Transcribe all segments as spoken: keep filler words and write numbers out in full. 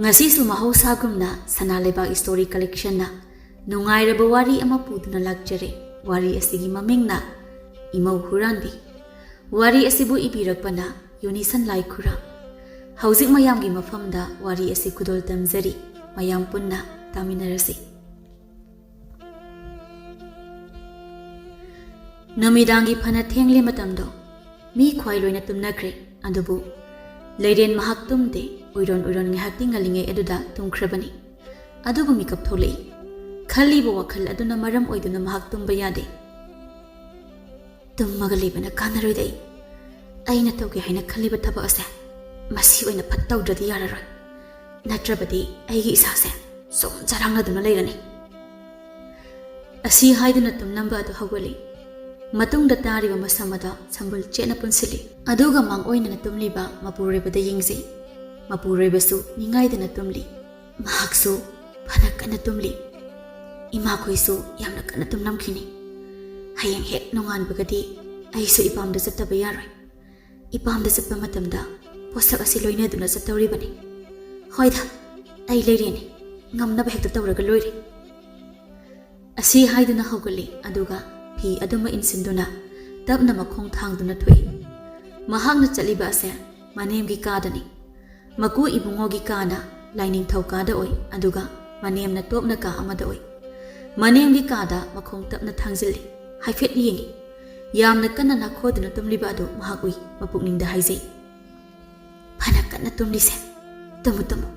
ꯉꯁꯤꯁꯨ ꯃꯍꯧꯁꯥꯒꯨꯝꯅ ꯁꯅꯥ ꯂꯩꯕꯥꯛ ꯏꯁꯇꯣꯔꯤ ꯀꯂꯦꯛꯁꯟꯅ ꯅꯨꯡꯉꯥꯏꯔꯕ ꯋꯥꯔꯤ ꯑꯃ ꯄꯨꯗꯨꯅ ꯂꯥꯛꯆꯔꯦ꯫ ꯋꯥꯔꯤ ꯑꯁꯤꯒꯤ ꯃꯃꯤꯡꯅ ꯏꯃꯧ ꯍꯨꯔꯥꯟꯕꯤ꯫ ꯋꯥꯔꯤ ꯑꯁꯤꯕꯨ ꯏꯕꯤꯔꯛꯄꯅ ꯌꯨꯅꯤꯁꯟ ꯂꯥꯏꯈꯨꯔꯥ꯫ ꯍꯧꯖꯤꯛ ꯃꯌꯥꯝꯒꯤ ꯃꯐꯝꯗ ꯋꯥꯔꯤ ꯑꯁꯤ ꯈꯨꯗꯣꯜ ꯇꯝꯖꯔꯤ꯫ ꯃꯌꯥꯝ ꯄꯨꯟꯅ ꯇꯥꯃꯤꯟꯅꯔꯁꯤ꯫ ꯅꯨꯃꯤꯗꯥꯡꯒꯤ ꯐꯅ ꯊꯦꯡꯂꯦ ꯃꯇꯝꯗꯣ꯫ ꯃꯤ ꯈ꯭ꯋꯥꯏ ꯂꯣꯏꯅ ꯇꯨꯝꯅꯈ꯭ꯔꯦ꯫ ꯑꯗꯨꯕꯨ ꯂꯩꯔꯦꯟ ꯃꯍꯥꯛ ꯇꯨꯝꯗꯦ꯫ ꯎꯏꯔꯣꯟ ꯎꯏꯔꯣꯟ ꯉꯥꯏꯍꯥꯛꯇꯤ ꯉꯜꯂꯤꯉꯩ ꯑꯗꯨꯗ ꯇꯨꯝꯈ꯭ꯔꯕꯅꯤ꯫ ꯑꯗꯨꯕꯨ ꯃꯤꯀꯞ ꯊꯣꯛꯂꯛꯏ꯫ ꯈꯜꯂꯤꯕ ꯋꯥꯈꯜ ꯑꯗꯨꯅ ꯃꯔꯝ ꯑꯣꯏꯗꯨꯅ ꯃꯍꯥꯛ ꯇꯨꯝꯕ ꯌꯥꯗꯦ꯫ "ꯇꯨꯝꯃꯒ ꯂꯩꯕꯅ ꯀꯥꯟꯅꯔꯣꯏꯗ꯫ ꯑꯩ ꯑꯩꯅ ꯇꯧꯒꯦ ꯍꯥꯏꯅ ꯈꯜꯂꯤꯕ ꯊꯕꯛ ꯑꯁꯦ ꯃꯁꯤ ꯑꯣꯏꯅ ꯐꯠ ꯇꯧꯗ꯭ꯔꯗꯤ ꯌꯥꯔꯔꯣꯏ꯫ ꯅꯠꯇ꯭ꯔꯕꯗꯤ ꯑꯩꯒꯤ ꯏꯁꯥꯁꯦ ꯁꯨꯝ ꯆꯔꯥꯡꯅꯗꯨꯅ ꯂꯩꯔꯅꯤ꯫" ꯑꯁꯤ ꯍꯥꯏꯗꯨꯅ ꯇꯨꯝꯂꯝꯕ ꯑꯗꯨ ꯍꯧꯒꯠꯂꯤ꯫ ꯃꯇꯨꯡꯗ ꯇꯥꯔꯤꯕ ꯃꯁꯝ ꯑꯗꯣ ꯁꯝꯕꯨꯜ ꯆꯦꯠꯅ ꯄꯨꯟꯁꯤꯜꯂꯤ꯫ ꯑꯗꯨꯒ ꯃꯥꯡꯑꯣꯏꯅꯅ ꯇꯨꯝꯂꯤꯕ ꯃꯄꯨꯔꯣꯏꯕꯗ ꯌꯦꯡꯖꯩ꯫ ꯃꯄꯨꯔꯣꯏꯕꯁꯨ ꯅꯤꯡꯉꯥꯏꯗꯅ ꯇꯨꯝꯂꯤ꯫ ꯃꯍꯥꯛꯁꯨ ꯐꯅ ꯀꯟꯅ ꯇꯨꯝꯂꯤ꯫ ꯏꯃꯥꯈꯣꯏꯁꯨ ꯌꯥꯝꯅ ꯀꯟꯅ ꯇꯨꯝꯂꯝꯈꯤꯅꯤ꯫ ꯍꯌꯦꯡ ꯍꯦꯛ ꯅꯣꯡꯉꯥꯟꯕꯒꯗꯤ ꯑꯩꯁꯨ ꯏꯄꯥꯝꯗ ꯆꯠꯇꯕ ꯌꯥꯔꯣꯏ꯫ ꯏꯄꯥꯝꯗ ꯆꯠꯄ ꯃꯇꯝꯗ ꯄꯣꯠꯁꯛ ꯑꯁꯤ ꯂꯣꯏꯅꯗꯨꯅ ꯆꯠꯇꯧꯔꯤꯕꯅꯤ꯫ ꯍꯣꯏꯗ, ꯑꯩ ꯂꯩꯔꯦꯅꯦ, ꯉꯝꯅꯕ ꯍꯦꯛꯇ ꯇꯧꯔꯒ ꯂꯣꯏꯔꯦ꯫ ꯑꯁꯤ ꯍꯥꯏꯗꯨꯅ ꯍꯧꯒꯠꯂꯤ, ꯑꯗꯨꯒ ꯐꯤ ꯑꯗꯨꯃ ꯏꯟꯁꯤꯟꯗꯨꯅ ꯇꯞꯅ ꯃꯈꯣꯡ ꯊꯥꯡꯗꯨꯅ ꯊꯣꯛꯏ꯫ ꯃꯍꯥꯛꯅ ꯆꯠꯂꯤꯕ ꯑꯁꯦ ꯃꯅꯦꯝꯒꯤ ꯀꯥꯗꯅꯤ꯫ ꯃꯀꯨ ꯏꯕꯨꯡꯉꯣꯒꯤ ꯀꯥꯅ ꯂꯥꯏꯅꯤꯡꯊꯧ ꯀꯥꯗ ꯑꯣꯏ, ꯑꯗꯨꯒ ꯃꯅꯦꯝꯅ ꯇꯣꯞꯅ ꯀꯥ ꯑꯃꯗ ꯑꯣꯏ꯫ ꯃꯅꯦꯝꯒꯤ ꯀꯥꯗ ꯃꯈꯣꯡ ꯇꯞꯅ ꯊꯥꯡꯖꯤꯜꯂꯤ꯫ ꯍꯥꯏꯐꯦꯠ ꯌꯦꯡꯏ꯫ ꯌꯥꯝꯅ ꯀꯟꯅ ꯅꯥꯈꯣꯗꯨꯅ ꯇꯨꯝꯂꯤꯕ ꯑꯗꯨ ꯃꯍꯥꯛ ꯎꯏ꯫ ꯃꯄꯨꯛꯅꯤꯡꯗ ꯍꯥꯏꯖꯩ, "ꯐꯅ ꯀꯟꯅ ꯇꯨꯝꯂꯤꯁꯦ꯫ Tamu, Tamu.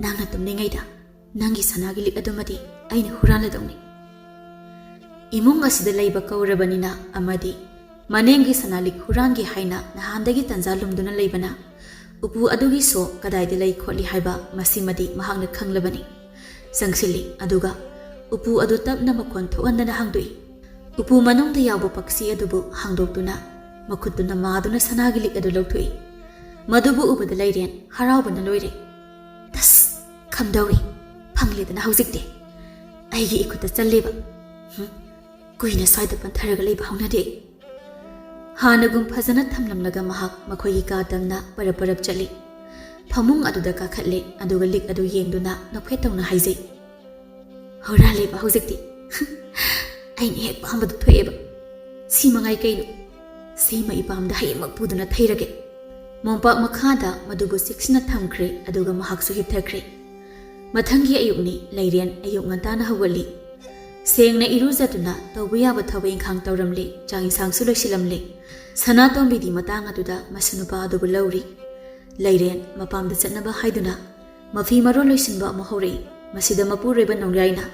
ꯅꯪꯅ ꯇꯨꯝꯂꯤꯉꯩꯗ ꯅꯪꯒꯤ ꯁꯅꯥꯒꯤ ꯂꯤꯛ ꯑꯗꯨꯃꯗꯤ ꯑꯩꯅ ꯍꯨꯔꯥꯟꯂꯗꯧꯅꯤ꯫" ꯏꯃꯨꯡ ꯑꯁꯤꯗ ꯂꯩꯕ ꯀꯧꯔꯕꯅꯤꯅ ꯑꯃꯗꯤ ꯃꯅꯦꯝꯒꯤ ꯁꯅꯥ ꯂꯤꯛ ꯍꯨꯔꯥꯟꯒꯦ ꯍꯥꯏꯅ ꯅꯍꯥꯟꯗꯒꯤ ꯇꯟꯖꯥ ꯂꯨꯝꯗꯨꯅ ꯂꯩꯕꯅ ꯎꯄꯨ ꯑꯗꯨꯒꯤ ꯁꯣ ꯀꯗꯥꯏꯗ ꯂꯩ ꯈꯣꯠꯂꯤ ꯍꯥꯏꯕ ꯃꯁꯤꯃꯗꯤ ꯃꯍꯥꯛꯅ ꯈꯪꯂꯕꯅꯤ꯫ ꯆꯪꯁꯤꯜꯂꯤ, ꯑꯗꯨꯒ ꯎꯄꯨ ꯑꯗꯨ ꯇꯞꯅ ꯃꯈꯣꯟ ꯊꯣꯛꯍꯟꯗꯅ ꯍꯥꯡꯗꯣꯛꯏ꯫ ꯎꯄꯨ ꯃꯅꯨꯡꯗ ꯌꯥꯎꯕ ꯄꯛꯁꯤ ꯑꯗꯨꯕꯨ ꯍꯥꯡꯗꯣꯛꯇꯨꯅ ꯃꯈꯨꯠꯇꯨꯅ ꯃꯥꯗꯨꯅ ꯁꯅꯥꯒꯤ ꯂꯤꯛ ꯑꯗꯨ ꯂꯧꯊꯣꯛꯏ꯫ ꯃꯗꯨꯕꯨ ꯎꯕꯗ ꯂꯩꯔꯦꯟ ꯍꯔꯥꯎꯕꯅ ꯂꯣꯏꯔꯦ꯫ "ꯇꯁ! ꯈꯝꯗꯧꯔꯦ, ꯐꯪꯂꯦꯗꯅ ꯍꯧꯖꯤꯛꯇꯤ꯫ ꯑꯩꯒꯤ ꯏꯈꯨꯠꯇ ꯆꯜꯂꯦꯕ꯫ ꯍꯨꯝ, ꯀꯨꯏꯅ ꯁ꯭ꯋꯥꯏꯗ ꯄꯟꯊꯔꯒ ꯂꯩꯕ ꯍꯧꯅꯗꯦ꯫" ꯍꯥꯟꯅꯒꯨꯝ ꯐꯖꯅ ꯊꯝꯂꯝꯂꯒ ꯃꯍꯥꯛ ꯃꯈꯣꯏꯒꯤ ꯀꯥ ꯇꯝꯅ ꯄꯔꯞ ꯄꯔꯞ ꯆꯠꯂꯤ꯫ ꯐꯃꯨꯡ ꯑꯗꯨꯗ ꯀꯥꯈꯠꯂꯦ, ꯑꯗꯨꯒ ꯂꯤꯛ ꯑꯗꯨ ꯌꯦꯡꯗꯨꯅ ꯅꯣꯛꯐꯦꯠ ꯇꯧꯅ ꯍꯥꯏꯖꯩ, "ꯍꯨꯔꯥꯜꯂꯦꯕ ꯍꯧꯖꯤꯛꯇꯤ꯫ ꯑꯩꯅ ꯍꯦꯛ ꯄꯥꯝꯕꯗꯨ ꯊꯣꯛꯑꯦꯕ꯫ ꯁꯤ ꯃꯉꯥꯏ ꯀꯩꯅꯣ? ꯁꯤꯃ ꯏꯄꯥꯝꯗ ꯍꯌꯦꯡꯃꯛ ꯄꯨꯗꯨꯅ ꯊꯩꯔꯒꯦ"꯫ ꯃꯣꯝꯄꯥꯛ ꯃꯈꯥꯗ ꯃꯗꯨꯕꯨ ꯆꯦꯛꯁꯤꯟꯅ ꯊꯝꯈ꯭ꯔꯦ, ꯑꯗꯨꯒ ꯃꯍꯥꯛꯁꯨ ꯍꯤꯞꯊꯈ꯭ꯔꯦ꯫ ꯃꯊꯪꯒꯤ ꯑꯌꯨꯛꯅꯤ꯫ ꯂꯩꯔꯦꯟ ꯑꯌꯨꯛ ꯉꯟꯇꯥꯅ ꯍꯧꯒꯠꯂꯤ꯫ ꯁꯦꯡꯅ ꯏꯔꯨꯖꯗꯨꯅ ꯇꯧꯕ ꯌꯥꯕ ꯊꯕꯛ ꯏꯪꯈꯥꯡ ꯇꯧꯔꯝꯂꯦ꯫ ꯆꯥꯛ ꯏꯟꯁꯥꯡꯁꯨ ꯂꯣꯏꯁꯤꯜꯂꯝꯂꯦ꯫ ꯁꯅꯥꯇꯣꯝꯕꯤꯗꯤ ꯃꯇꯥꯡ ꯑꯗꯨꯗ ꯃꯁꯨ ꯅꯨꯄꯥ ꯑꯗꯨꯕꯨ ꯂꯧꯔꯤ꯫ ꯂꯩꯔꯦꯟ ꯃꯄꯥꯝꯗ ꯆꯠꯅꯕ ꯍꯥꯏꯗꯨꯅ ꯃꯐꯤ ꯃꯔꯣꯜ ꯂꯣꯏꯁꯤꯟꯕ ꯑꯃ ꯍꯧꯔꯛꯏ꯫ ꯃꯁꯤꯗ ꯃꯄꯨꯔꯣꯏꯕ ꯅꯣꯡꯌꯥꯏꯅ,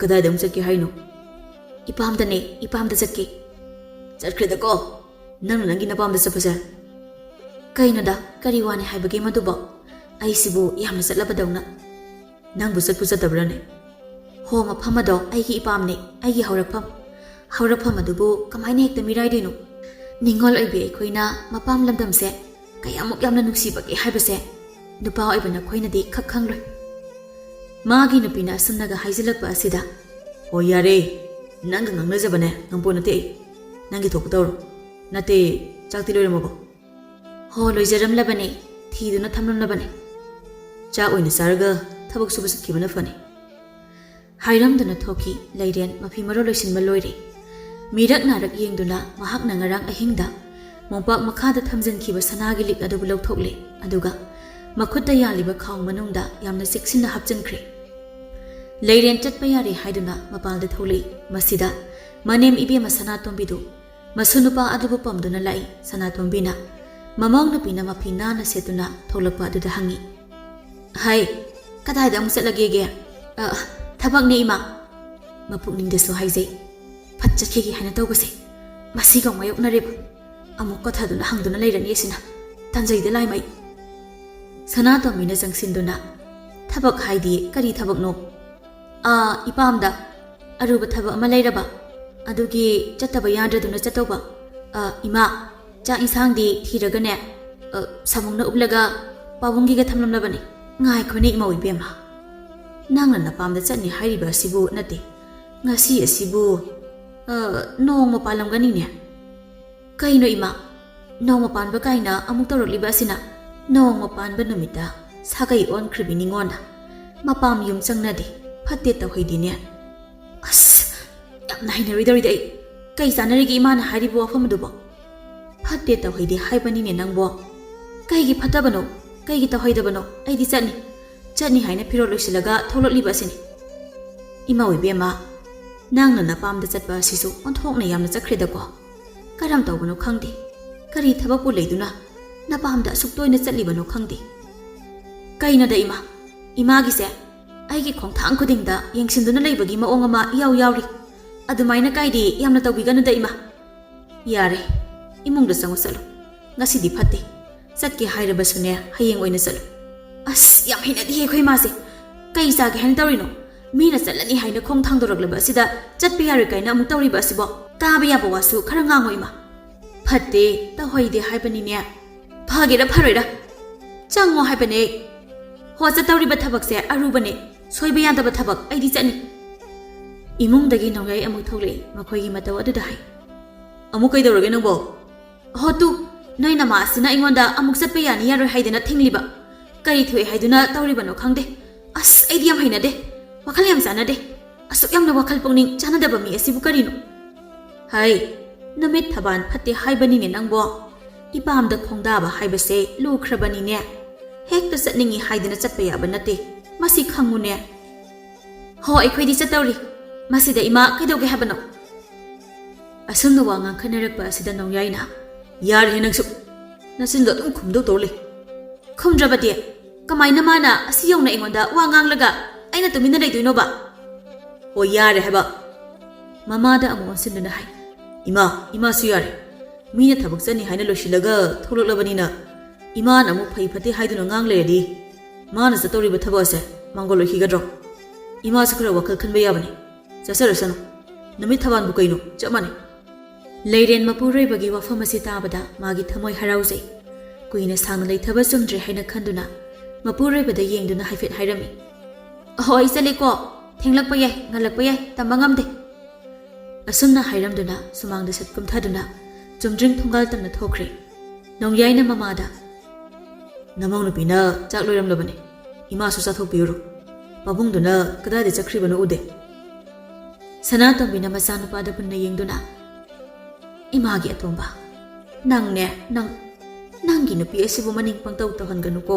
"ꯀꯗꯥꯏꯗ ꯑꯃꯨꯛ ꯆꯠꯀꯦ ꯍꯥꯏꯅꯣ?" "ꯏꯄꯥꯝꯗꯅꯦ, ꯏꯄꯥꯝꯗ ꯆꯠꯀꯦ"꯫ "ꯆꯠꯈ꯭ꯔꯦꯗꯀꯣ, ꯅꯪꯅ ꯅꯪꯒꯤ ꯅꯄꯥꯝꯗ ꯆꯠꯄꯁꯦ?" "ꯀꯩꯅꯣꯗ, ꯀꯔꯤ ꯋꯥꯅꯤ ꯍꯥꯏꯕꯒꯦ ꯃꯗꯨꯕꯣ? ꯑꯩꯁꯤꯕꯨ ꯌꯥꯝꯅ ꯆꯠꯂꯕꯗꯧꯅ"꯫ "ꯅꯪꯕꯨ ꯆꯠꯄꯨ ꯆꯠꯇꯕ꯭ꯔꯥꯅꯦ?" "ꯍꯣ, ꯃꯐꯝ ꯑꯗꯣ ꯑꯩꯒꯤ ꯏꯄꯥꯝꯅꯦ, ꯑꯩꯒꯤ ꯍꯧꯔꯛꯐꯝ"꯫ "ꯍꯧꯔꯛꯐꯝ ꯑꯗꯨꯕꯨ ꯀꯃꯥꯏꯅ ꯍꯦꯛꯇ ꯃꯤꯔꯥꯏꯗꯣꯏꯅꯣ? ꯅꯤꯡꯉꯣꯜ ꯑꯣꯏꯕꯤ ꯑꯩꯈꯣꯏꯅ ꯃꯄꯥꯝ ꯂꯝꯗꯝꯁꯦ ꯀꯌꯥꯃꯨꯛ ꯌꯥꯝꯅ ꯅꯨꯡꯁꯤꯕꯒꯦ ꯍꯥꯏꯕꯁꯦ ꯅꯨꯄꯥ ꯑꯣꯏꯕ ꯅꯈꯣꯏꯅꯗꯤ ꯈꯛ ꯈꯪꯂꯣꯏ"꯫ ꯃꯥꯒꯤ ꯅꯨꯄꯤꯅ ꯑꯁꯨꯝꯅꯒ ꯍꯥꯏꯖꯤꯜꯂꯛꯄ ꯑꯁꯤꯗ, "ꯍꯣ ꯌꯥꯔꯦ, ꯅꯪꯒ ꯉꯥꯡꯅꯖꯕꯅꯦ ꯉꯝꯄꯣꯠ ꯅꯠꯇꯦ ꯑꯩ꯫ ꯅꯪꯒꯤ ꯊꯣꯛꯄ ꯇꯧꯔꯣ꯫ ꯅꯠꯇꯦ, ꯆꯥꯛꯇꯤ ꯂꯣꯏꯔꯝꯃꯕꯣ?" "ꯍꯣ, ꯂꯣꯏꯖꯔꯝꯂꯕꯅꯦ, ꯊꯤꯗꯨꯅ ꯊꯝꯂꯝꯂꯕꯅꯦ"꯫ "ꯆꯥꯛ ꯑꯣꯏꯅ ꯆꯥꯔꯒ ꯊꯕꯛ ꯁꯨꯕ ꯆꯠꯈꯤꯕꯅ ꯐꯅꯤ"꯫ ꯍꯥꯏꯔꯝꯗꯨꯅ ꯊꯣꯛꯈꯤ꯫ ꯂꯩꯔꯦꯟ ꯃꯐꯤ ꯃꯔꯣꯜ ꯂꯣꯏꯁꯤꯟꯕ ꯂꯣꯏꯔꯦ꯫ ꯃꯤꯔꯛ ꯅꯥꯔꯛ ꯌꯦꯡꯗꯨꯅ ꯃꯍꯥꯛꯅ ꯉꯔꯥꯡ ꯑꯍꯤꯡꯗ ꯃꯣꯝꯄꯥꯛ ꯃꯈꯥꯗ ꯊꯝꯖꯤꯟꯈꯤꯕ ꯁꯅꯥꯒꯤ ꯂꯤꯛ ꯑꯗꯨꯕꯨ ꯂꯧꯊꯣꯛꯂꯦ, ꯑꯗꯨꯒ ꯃꯈꯨꯠꯇ ꯌꯥꯜꯂꯤꯕ ꯈꯥꯎ ꯃꯅꯨꯡꯗ ꯌꯥꯝꯅ ꯆꯦꯛꯁꯤꯟꯅ ꯍꯥꯞꯆꯤꯟꯈ꯭ꯔꯦ꯫ ꯂꯩꯔꯦꯟ ꯆꯠꯄ ꯌꯥꯔꯦ ꯍꯥꯏꯗꯨꯅ ꯃꯄꯥꯟꯗ ꯊꯣꯛꯂꯛꯏ꯫ ꯃꯁꯤꯗ ꯃꯅꯦꯝ ꯏꯕꯦꯝꯃ ꯁꯅꯥꯇꯣꯝꯕꯤꯗꯨ ꯃꯁꯨ ꯅꯨꯄꯥ ꯑꯗꯨꯕꯨ ꯄꯝꯗꯨꯅ ꯂꯥꯛꯏ꯫ ꯁꯅꯥꯇꯣꯝꯕꯤꯅ ꯃꯃꯧ ꯅꯨꯄꯤꯅ ꯃꯐꯤ ꯅꯥꯟꯅ ꯁꯦꯠꯇꯨꯅ ꯊꯣꯛꯂꯛꯄ ꯑꯗꯨꯗ ꯍꯪꯉꯤ, "ꯍꯥꯏ, ꯀꯗꯥꯏꯗ ꯑꯃꯨꯛ ꯆꯠꯂꯒꯦꯒꯦ? ꯑ, ꯊꯕꯛꯅꯦ ꯏꯃꯥ"꯫ ꯃꯄꯨꯛꯅꯤꯡꯗꯁꯨ ꯍꯥꯏꯖꯩ, "ꯐꯠ ꯆꯠꯈꯤꯒꯦ ꯍꯥꯏꯅ ꯇꯧꯕꯁꯦ ꯃꯁꯤꯒ ꯃꯥꯌꯣꯛꯅꯔꯦꯕ꯫ ꯑꯃꯨꯛ ꯀꯣꯊꯗꯨꯅ ꯍꯪꯗꯨꯅ ꯂꯩꯔꯅꯤ ꯑꯁꯤꯅ꯫ ꯇꯟꯖꯩꯗ ꯂꯥꯏꯃꯩ"꯫ ꯁꯅꯥꯇꯣꯝꯕꯤꯅ ꯆꯪꯁꯤꯟꯗꯨꯅ, "ꯊꯕꯛ ꯍꯥꯏꯗꯤ ꯀꯔꯤ ꯊꯕꯛꯅꯣ?" "ꯑꯥ, ꯏꯄꯥꯝꯗ ꯑꯔꯨꯕ ꯊꯕꯛ ꯑꯃ ꯂꯩꯔꯕ, ꯑꯗꯨꯒꯤ ꯆꯠꯇꯕ ꯌꯥꯗ꯭ꯔꯗꯨꯅ ꯆꯠꯇꯧꯕ꯫ ꯑ, ꯏꯃꯥ, ꯆꯥꯛ ꯏꯟꯁꯥꯡꯗꯤ ꯊꯤꯔꯒꯅꯦ, ꯑ, ꯁꯥꯃꯨꯡꯅ ꯎꯞꯂꯒ ꯄꯥꯕꯨꯡꯒꯤꯒ ꯊꯝꯂꯝꯂꯕꯅꯤ"꯫ "ꯉꯥꯏꯈꯣꯅꯦ ꯏꯃꯧ ꯏꯕꯦꯝꯃ, ꯅꯪꯅ ꯅꯄꯥꯝꯗ ꯆꯠꯅꯤ ꯍꯥꯏꯔꯤꯕ ꯑꯁꯤꯕꯨ ꯅꯠꯇꯦ꯫ ꯉꯁꯤ ꯑꯁꯤꯕꯨ, ꯑ, ꯅꯣꯡꯃ ꯄꯥꯜꯂꯝꯒꯅꯤꯅꯦ"꯫ "ꯀꯩꯅꯣ ꯏꯃꯥ, ꯅꯣꯡꯃ ꯄꯥꯟꯕ ꯀꯥꯏꯅ ꯑꯃꯨꯛ ꯇꯧꯔꯛꯂꯤꯕ ꯑꯁꯤꯅ?" ꯅꯣꯡꯃ ꯄꯥꯟꯕ ꯅꯨꯃꯤꯠꯇ ꯁꯥꯒꯩ ꯑꯣꯟꯈ꯭ꯔꯤꯕꯤ ꯅꯤꯉꯣꯟꯅ ꯃꯄꯥꯝ ꯌꯨꯝ ꯆꯪꯅꯗꯦ, ꯐꯠꯇꯦ ꯇꯧꯍꯩꯗꯦꯅꯦ꯫ ꯑꯁ, ꯌꯥꯝꯅ ꯍꯩꯅꯔꯣꯏꯗꯧꯔꯤꯗ ꯑꯩ꯫ ꯀꯩ ꯆꯥꯟꯅꯔꯤꯒꯦ ꯏꯃꯥꯅ ꯍꯥꯏꯔꯤꯕ ꯋꯥꯐꯝ ꯑꯗꯨꯕꯣ? ꯐꯠꯇꯦ ꯇꯧꯍꯩꯗꯦ ꯍꯥꯏꯕꯅꯤꯅꯦ ꯅꯪꯕꯣ꯫ ꯀꯩꯒꯤ ꯐꯠꯇꯕꯅꯣ? ꯀꯩꯒꯤ ꯇꯧꯍꯩꯗꯕꯅꯣ? ꯑꯩꯗꯤ ꯆꯠꯅꯤ꯫ ꯆꯠꯅꯤ ꯍꯥꯏꯅ ꯐꯤꯔꯣꯜ ꯂꯣꯏꯁꯤꯜꯂꯒ ꯊꯣꯛꯂꯛꯂꯤꯕ ꯑꯁꯤꯅꯤ꯫ ꯏꯃꯥ ꯏꯕꯦꯝꯃ, ꯅꯪꯅ ꯅꯄꯥꯝꯗ ꯆꯠꯄ ꯑꯁꯤꯁꯨ ꯑꯣꯟꯊꯣꯛꯅ ꯌꯥꯝꯅ ꯆꯠꯈ꯭ꯔꯦꯗꯀꯣ꯫ ꯀꯔꯝ ꯇꯧꯕꯅꯣ ꯈꯪꯗꯦ꯫ ꯀꯔꯤ ꯊꯕꯛꯄꯨ ꯂꯩꯗꯨꯅ ꯅꯄꯥꯝꯗ ꯑꯁꯨꯛ ꯇꯣꯏꯅ ꯆꯠꯂꯤꯕꯅꯣ ꯈꯪꯗꯦ꯫ ꯀꯩꯅꯣꯗ ꯏꯃꯥ, ꯏꯃꯥꯒꯤꯁꯦ ꯑꯩꯒꯤ ꯈꯣꯡꯊꯥꯡ ꯈꯨꯗꯤꯡꯗ ꯌꯦꯡꯁꯤꯟꯗꯨꯅ ꯂꯩꯕꯒꯤ ꯃꯑꯣꯡ ꯑꯃ ꯏꯌꯥꯎ ꯌꯥꯎꯔꯤ꯫ ꯑꯗꯨꯃꯥꯏꯅ ꯀꯥꯏꯗꯤ ꯌꯥꯝꯅ ꯇꯧꯕꯤꯒꯅꯨꯗ ꯏꯃꯥ꯫ ꯌꯥꯔꯦ, ꯏꯃꯨꯡꯗ ꯆꯪꯉꯨ ꯆꯠꯂꯨ꯫ ꯉꯁꯤꯗꯤ ꯐꯠꯇꯦ꯫ ꯆꯠꯀꯦ ꯍꯥꯏꯔꯕꯁꯨꯅꯦ, ꯍꯌꯦꯡ ꯑꯣꯏꯅ ꯆꯠꯂꯨ꯫ ꯑꯁ, ꯌꯥꯝ ꯍꯩꯅꯗꯤꯌꯦ ꯑꯩꯈꯣꯏ ꯏꯃꯥꯁꯦ꯫ ꯀꯩ ꯆꯥꯒꯦ ꯍꯥꯏꯅ ꯇꯧꯔꯤꯅꯣ? ꯃꯤꯅ ꯆꯠꯂꯅꯤ ꯍꯥꯏꯅ ꯈꯣꯡ ꯊꯥꯡꯗꯣꯔꯛꯂꯕ ꯑꯁꯤꯗ ꯆꯠꯄ ꯌꯥꯔꯣꯏ ꯀꯥꯏꯅ ꯑꯃꯨꯛ ꯇꯧꯔꯤꯕ ꯑꯁꯤꯕꯣ? ꯇꯥꯕ ꯌꯥꯕ ꯋꯥꯁꯨ ꯈꯔ ꯉꯥꯡꯉꯣ ꯏꯃꯥ꯫ ꯐꯠꯇꯦ, ꯇꯧꯍꯩꯗꯦ ꯍꯥꯏꯕꯅꯤꯅꯦ꯫ ꯐꯒꯦꯔꯥ ꯐꯔꯣꯏꯔꯥ? ꯆꯪꯉꯣ ꯍꯥꯏꯕꯅꯦ꯫ ꯍꯣ, ꯆꯠꯇꯧꯔꯤꯕ ꯊꯕꯛꯁꯦ ꯑꯔꯨꯕꯅꯦ꯫ ꯁꯣꯏꯕ ꯌꯥꯗꯕ ꯊꯕꯛ, ꯑꯩꯗꯤ ꯆꯠꯅꯤ꯫ ꯏꯃꯨꯡꯗꯒꯤ ꯅꯣꯡꯌꯥꯏ ꯑꯃꯨꯛ ꯊꯣꯛꯂꯛꯏ, ꯃꯈꯣꯏꯒꯤ ꯃꯇꯧ ꯑꯗꯨꯗ ꯍꯥꯏ꯫ ꯑꯃꯨꯛ ꯀꯩꯗꯧꯔꯒꯦ ꯅꯪꯕꯣ? ꯍꯣ ꯇꯨ, ꯅꯣꯏ ꯅꯃꯥ ꯑꯁꯤꯅ ꯑꯩꯉꯣꯟꯗ ꯑꯃꯨꯛ ꯆꯠꯄ ꯌꯥꯅꯤ ꯌꯥꯔꯣꯏ ꯍꯥꯏꯗꯅ ꯊꯤꯡꯂꯤꯕ꯫ ꯀꯔꯤ ꯊꯣꯛꯑꯦ ꯍꯥꯏꯗꯨꯅ ꯇꯧꯔꯤꯕꯅꯣ ꯈꯪꯗꯦ꯫ ꯑꯁ, ꯑꯩꯗꯤ ꯌꯥꯝ ꯍꯩꯅꯗꯦ꯫ ꯋꯥꯈꯜ ꯌꯥꯝ ꯆꯥꯟꯅꯗꯦ꯫ ꯑꯁꯨꯛ ꯌꯥꯝꯅ ꯋꯥꯈꯜ ꯄꯨꯛꯅꯤꯡ ꯆꯥꯟꯅꯗꯕ ꯃꯤ ꯑꯁꯤꯕꯨ ꯀꯔꯤꯅꯣ? ꯍꯩ, ꯅꯨꯃꯤꯠ ꯊꯕꯥꯟ ꯐꯠꯇꯦ ꯍꯥꯏꯕꯅꯤꯅꯦ ꯅꯪꯕꯣ꯫ ꯏꯄꯥꯝꯗ ꯈꯣꯡꯗꯥꯕ ꯍꯥꯏꯕꯁꯦ ꯂꯨꯈ꯭ꯔꯕꯅꯤꯅꯦ꯫ ꯍꯦꯛꯇ ꯆꯠꯅꯤꯡꯉꯤ ꯍꯥꯏꯗꯅ ꯆꯠꯄ ꯌꯥꯕ ꯅꯠꯇꯦ꯫ ꯃꯁꯤ ꯈꯪꯉꯨꯅꯦ꯫ ꯍꯣ, ꯑꯩꯈꯣꯏꯗꯤ ꯆꯠꯇꯧꯔꯤ꯫ ꯃꯁꯤꯗ ꯏꯃꯥ ꯀꯩꯗꯧꯒꯦ ꯍꯥꯏꯕꯅꯣ? ꯑꯁꯨꯝꯅ ꯋꯥ ꯉꯥꯡꯈꯠꯅꯔꯛꯄ ꯑꯁꯤꯗ ꯅꯣꯡꯌꯥꯏꯅ, "ꯌꯥꯔꯦꯍꯦ ꯅꯪꯁꯨ, ꯅꯆꯤꯟꯗꯣ ꯑꯗꯨꯝ ꯈꯨꯝꯗꯧ ꯇꯧ ꯂꯩ꯫ ꯈꯨꯝꯗ꯭ꯔꯕꯗꯤ ꯀꯃꯥꯏꯅ ꯃꯥꯅ ꯑꯁꯤ ꯌꯧꯅ ꯑꯩꯉꯣꯟꯗ ꯋꯥ ꯉꯥꯡꯂꯒ ꯑꯩꯅ ꯇꯨꯃꯤꯟꯅ ꯂꯩꯗꯣꯏꯅꯣꯕ?" "ꯑꯣ, ꯌꯥꯔꯦ ꯍꯥꯏꯕ?" ꯃꯃꯥꯗ ꯑꯃꯨꯛ ꯑꯣꯟꯁꯤꯟꯗꯨꯅ ꯍꯥꯏ, "ꯏꯃꯥ, ꯏꯃꯥꯁꯨ ꯌꯥꯔꯦ꯫ ꯃꯤꯅ ꯊꯕꯛ ꯆꯠꯅꯤ ꯍꯥꯏꯅ ꯂꯣꯏꯁꯤꯜꯂꯒ ꯊꯣꯛꯂꯛꯂꯕꯅꯤꯅ ꯏꯃꯥꯅ ꯑꯃꯨꯛ ꯐꯩ ꯐꯠꯇꯦ ꯍꯥꯏꯗꯨꯅ ꯉꯥꯡ ꯂꯩꯔꯗꯤ ꯃꯥꯅ ꯆꯠꯇꯧꯔꯤꯕ ꯊꯕꯛ ꯑꯁꯦ ꯃꯥꯡꯒꯣꯜ ꯑꯣꯏꯈꯤꯒꯗ꯭ꯔꯣ? ꯏꯃꯥꯁꯨ ꯈꯔ ꯋꯥꯈꯜ ꯈꯟꯕ ꯌꯥꯕꯅꯤ꯫ ꯆꯠꯆꯔꯁꯅꯨ꯫ ꯅꯨꯃꯤꯠ ꯊꯕꯥꯟꯕꯨ ꯀꯩꯅꯣ, ꯆꯞ ꯃꯥꯟꯅꯩ꯫" ꯂꯩꯔꯦꯟ ꯃꯄꯨꯔꯣꯏꯕꯒꯤ ꯋꯥꯐꯝ ꯑꯁꯤ ꯇꯥꯕꯗ ꯃꯥꯒꯤ ꯊꯃꯣꯏ ꯍꯔꯥꯎꯖꯩ꯫ ꯀꯨꯏꯅ ꯁꯥꯡꯅ ꯂꯩꯊꯕ ꯆꯨꯝꯗ꯭ꯔꯦ ꯍꯥꯏꯅ ꯈꯟꯗꯨꯅ ꯃꯄꯨꯔꯣꯏꯕꯗ ꯌꯦꯡꯗꯨꯅ ꯍꯥꯏꯐꯦꯠ ꯍꯥꯏꯔꯝꯃꯤ, "ꯑꯍꯣꯏ, ꯆꯠꯂꯦꯀꯣ꯫ ꯊꯦꯡꯂꯛꯄ ꯌꯥꯏ, ꯉꯜꯂꯛꯄ ꯌꯥꯏ, ꯇꯝꯕ ꯉꯝꯗꯦ꯫" ꯑꯁꯨꯝꯅ ꯍꯥꯏꯔꯝꯗꯨꯅ ꯁꯨꯃꯥꯡꯗ ꯁꯠ ꯀꯨꯝꯊꯗꯨꯅ ꯆꯨꯝꯗ꯭ꯔꯤꯡ ꯊꯣꯡꯒꯥꯜ ꯇꯝꯅ ꯊꯣꯛꯈ꯭ꯔꯦ꯫ ꯅꯣꯡꯌꯥꯏꯅ ꯃꯃꯥꯗ, "ꯅꯃꯧ ꯅꯨꯄꯤꯅ ꯆꯥꯛ ꯂꯣꯏꯔꯝꯂꯕꯅꯤ, ꯏꯃꯥꯁꯨ ꯆꯥꯊꯣꯛꯄꯤꯔꯨꯔꯣ꯫ ꯄꯥꯕꯨꯡꯗꯨꯅ ꯀꯗꯥꯏꯗ ꯆꯠꯈ꯭ꯔꯤꯕꯅꯣ ꯎꯗꯦ?" ꯁꯅꯥꯇꯣꯝꯕꯤꯅ ꯃꯆꯥꯅꯨꯄꯥꯗ ꯃꯨꯟꯅ ꯌꯦꯡꯗꯨꯅ, "ꯏꯃꯥꯒꯤ ꯑꯇꯣꯝꯕ, ꯅꯪꯅꯦ, ꯅꯪ, ꯅꯪꯒꯤ ꯅꯨꯄꯤ ꯑꯁꯤꯕꯨ ꯃꯅꯤꯡ ꯄꯪꯇꯧ ꯇꯧꯍꯟꯒꯅꯨꯀꯣ꯫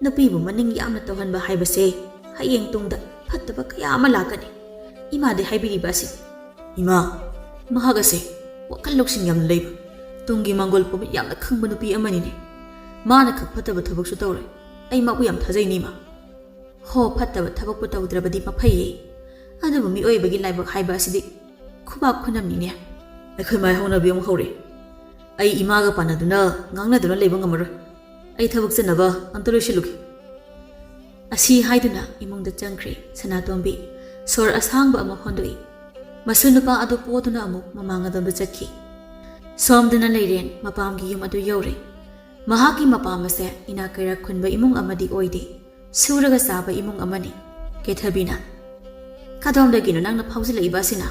ꯅꯨꯄꯤꯕꯨ ꯃꯅꯤꯡ ꯌꯥꯝꯅ ꯇꯧꯍꯟꯕ ꯍꯥꯏꯕꯁꯦ ꯍꯌꯦꯡ ꯇꯨꯡꯗ ꯐꯠꯇꯕ ꯀꯌꯥ ꯑꯃ ꯂꯥꯛꯀꯅꯤ꯫ ꯏꯃꯥꯗꯤ ꯍꯥꯏꯕꯤꯔꯤꯕ ꯑꯁꯤ"꯫ "ꯏꯃꯥ, ꯃꯍꯥꯛ ꯑꯁꯦ ꯋꯥꯈꯜ ꯂꯧꯁꯤꯡ ꯌꯥꯝꯅ ꯂꯩꯕ, ꯇꯨꯡꯒꯤ ꯃꯪꯒꯣꯜ ꯄꯨꯝꯕ ꯌꯥꯝꯅ ꯈꯪꯕ ꯅꯨꯄꯤ ꯑꯃꯅꯤꯅꯦ꯫ ꯃꯥꯅ ꯈꯛ ꯐꯠꯇꯕ ꯊꯕꯛꯁꯨ ꯇꯧꯔꯣꯏ꯫ ꯑꯩ ꯃꯥꯕꯨ ꯌꯥꯝ ꯊꯥꯖꯩꯅꯦ, ꯏꯃꯥ"꯫ "ꯍꯣ, ꯐꯠꯇꯕ ꯊꯕꯛꯄꯨ ꯇꯧꯗ꯭ꯔꯕꯗꯤ ꯃꯐꯩꯌꯦ, ꯑꯗꯨꯕꯨ ꯃꯤꯑꯣꯏꯕꯒꯤ ꯂꯥꯏꯕꯛ ꯍꯥꯏꯕ ꯑꯁꯤꯗꯤ ꯈꯨꯕꯥꯛ ꯈꯨꯅꯝꯅꯤꯅꯦ"꯫ "ꯑꯩꯈꯣꯏ ꯃꯥꯏ ꯍꯧꯅꯕꯤ ꯑꯃꯨꯛ ꯍꯧꯔꯦ꯫ ꯑꯩ ꯏꯃꯥꯒ ꯄꯥꯟꯅꯗꯨꯅ ꯉꯥꯡꯅꯗꯨꯅ ꯂꯩꯕ ꯉꯝꯃꯔꯣꯏ꯫ ꯑꯩ ꯊꯕꯛ ꯆꯠꯅꯕ ꯑꯝꯇ ꯂꯣꯏꯁꯤꯜꯂꯨꯒꯦ"꯫ ꯑꯁꯤ ꯍꯥꯏꯗꯨꯅ ꯏꯃꯨꯡꯗ ꯆꯪꯈ꯭ꯔꯦ ꯁꯅꯥꯇꯣꯝꯕꯤ꯫ ꯁꯣꯔ ꯑꯁꯥꯡꯕ ꯑꯃ ꯍꯣꯟꯗꯣꯛꯏ꯫ ꯃꯁꯨ ꯅꯨꯄꯥ ꯑꯗꯨ ꯄꯣꯗꯨꯅ ꯑꯃꯨꯛ ꯃꯃꯥꯡ ꯑꯗꯣꯝꯗ ꯆꯠꯈꯤ꯫ ꯁꯣꯝꯗꯅ ꯂꯩꯔꯦꯟ ꯃꯄꯥꯝꯒꯤ ꯌꯨꯝ ꯑꯗꯨ ꯌꯧꯔꯦ꯫ ꯃꯍꯥꯛꯀꯤ ꯃꯄꯥꯝ ꯑꯁꯦ ꯏꯅꯥꯛ ꯀꯩꯔꯥꯛ ꯈꯨꯟꯕ ꯏꯃꯨꯡ ꯑꯃꯗꯤ ꯑꯣꯏꯗꯦ꯫ ꯁꯨꯔꯒ ꯆꯥꯕ ꯏꯃꯨꯡ ꯑꯃꯅꯤ꯫ ꯀꯦꯊꯕꯤꯅ, "ꯀꯗꯣꯝꯗꯒꯤꯅꯣ ꯅꯪꯅ ꯐꯥꯎꯖꯤꯜꯂꯛꯏꯕ ꯑꯁꯤꯅ?"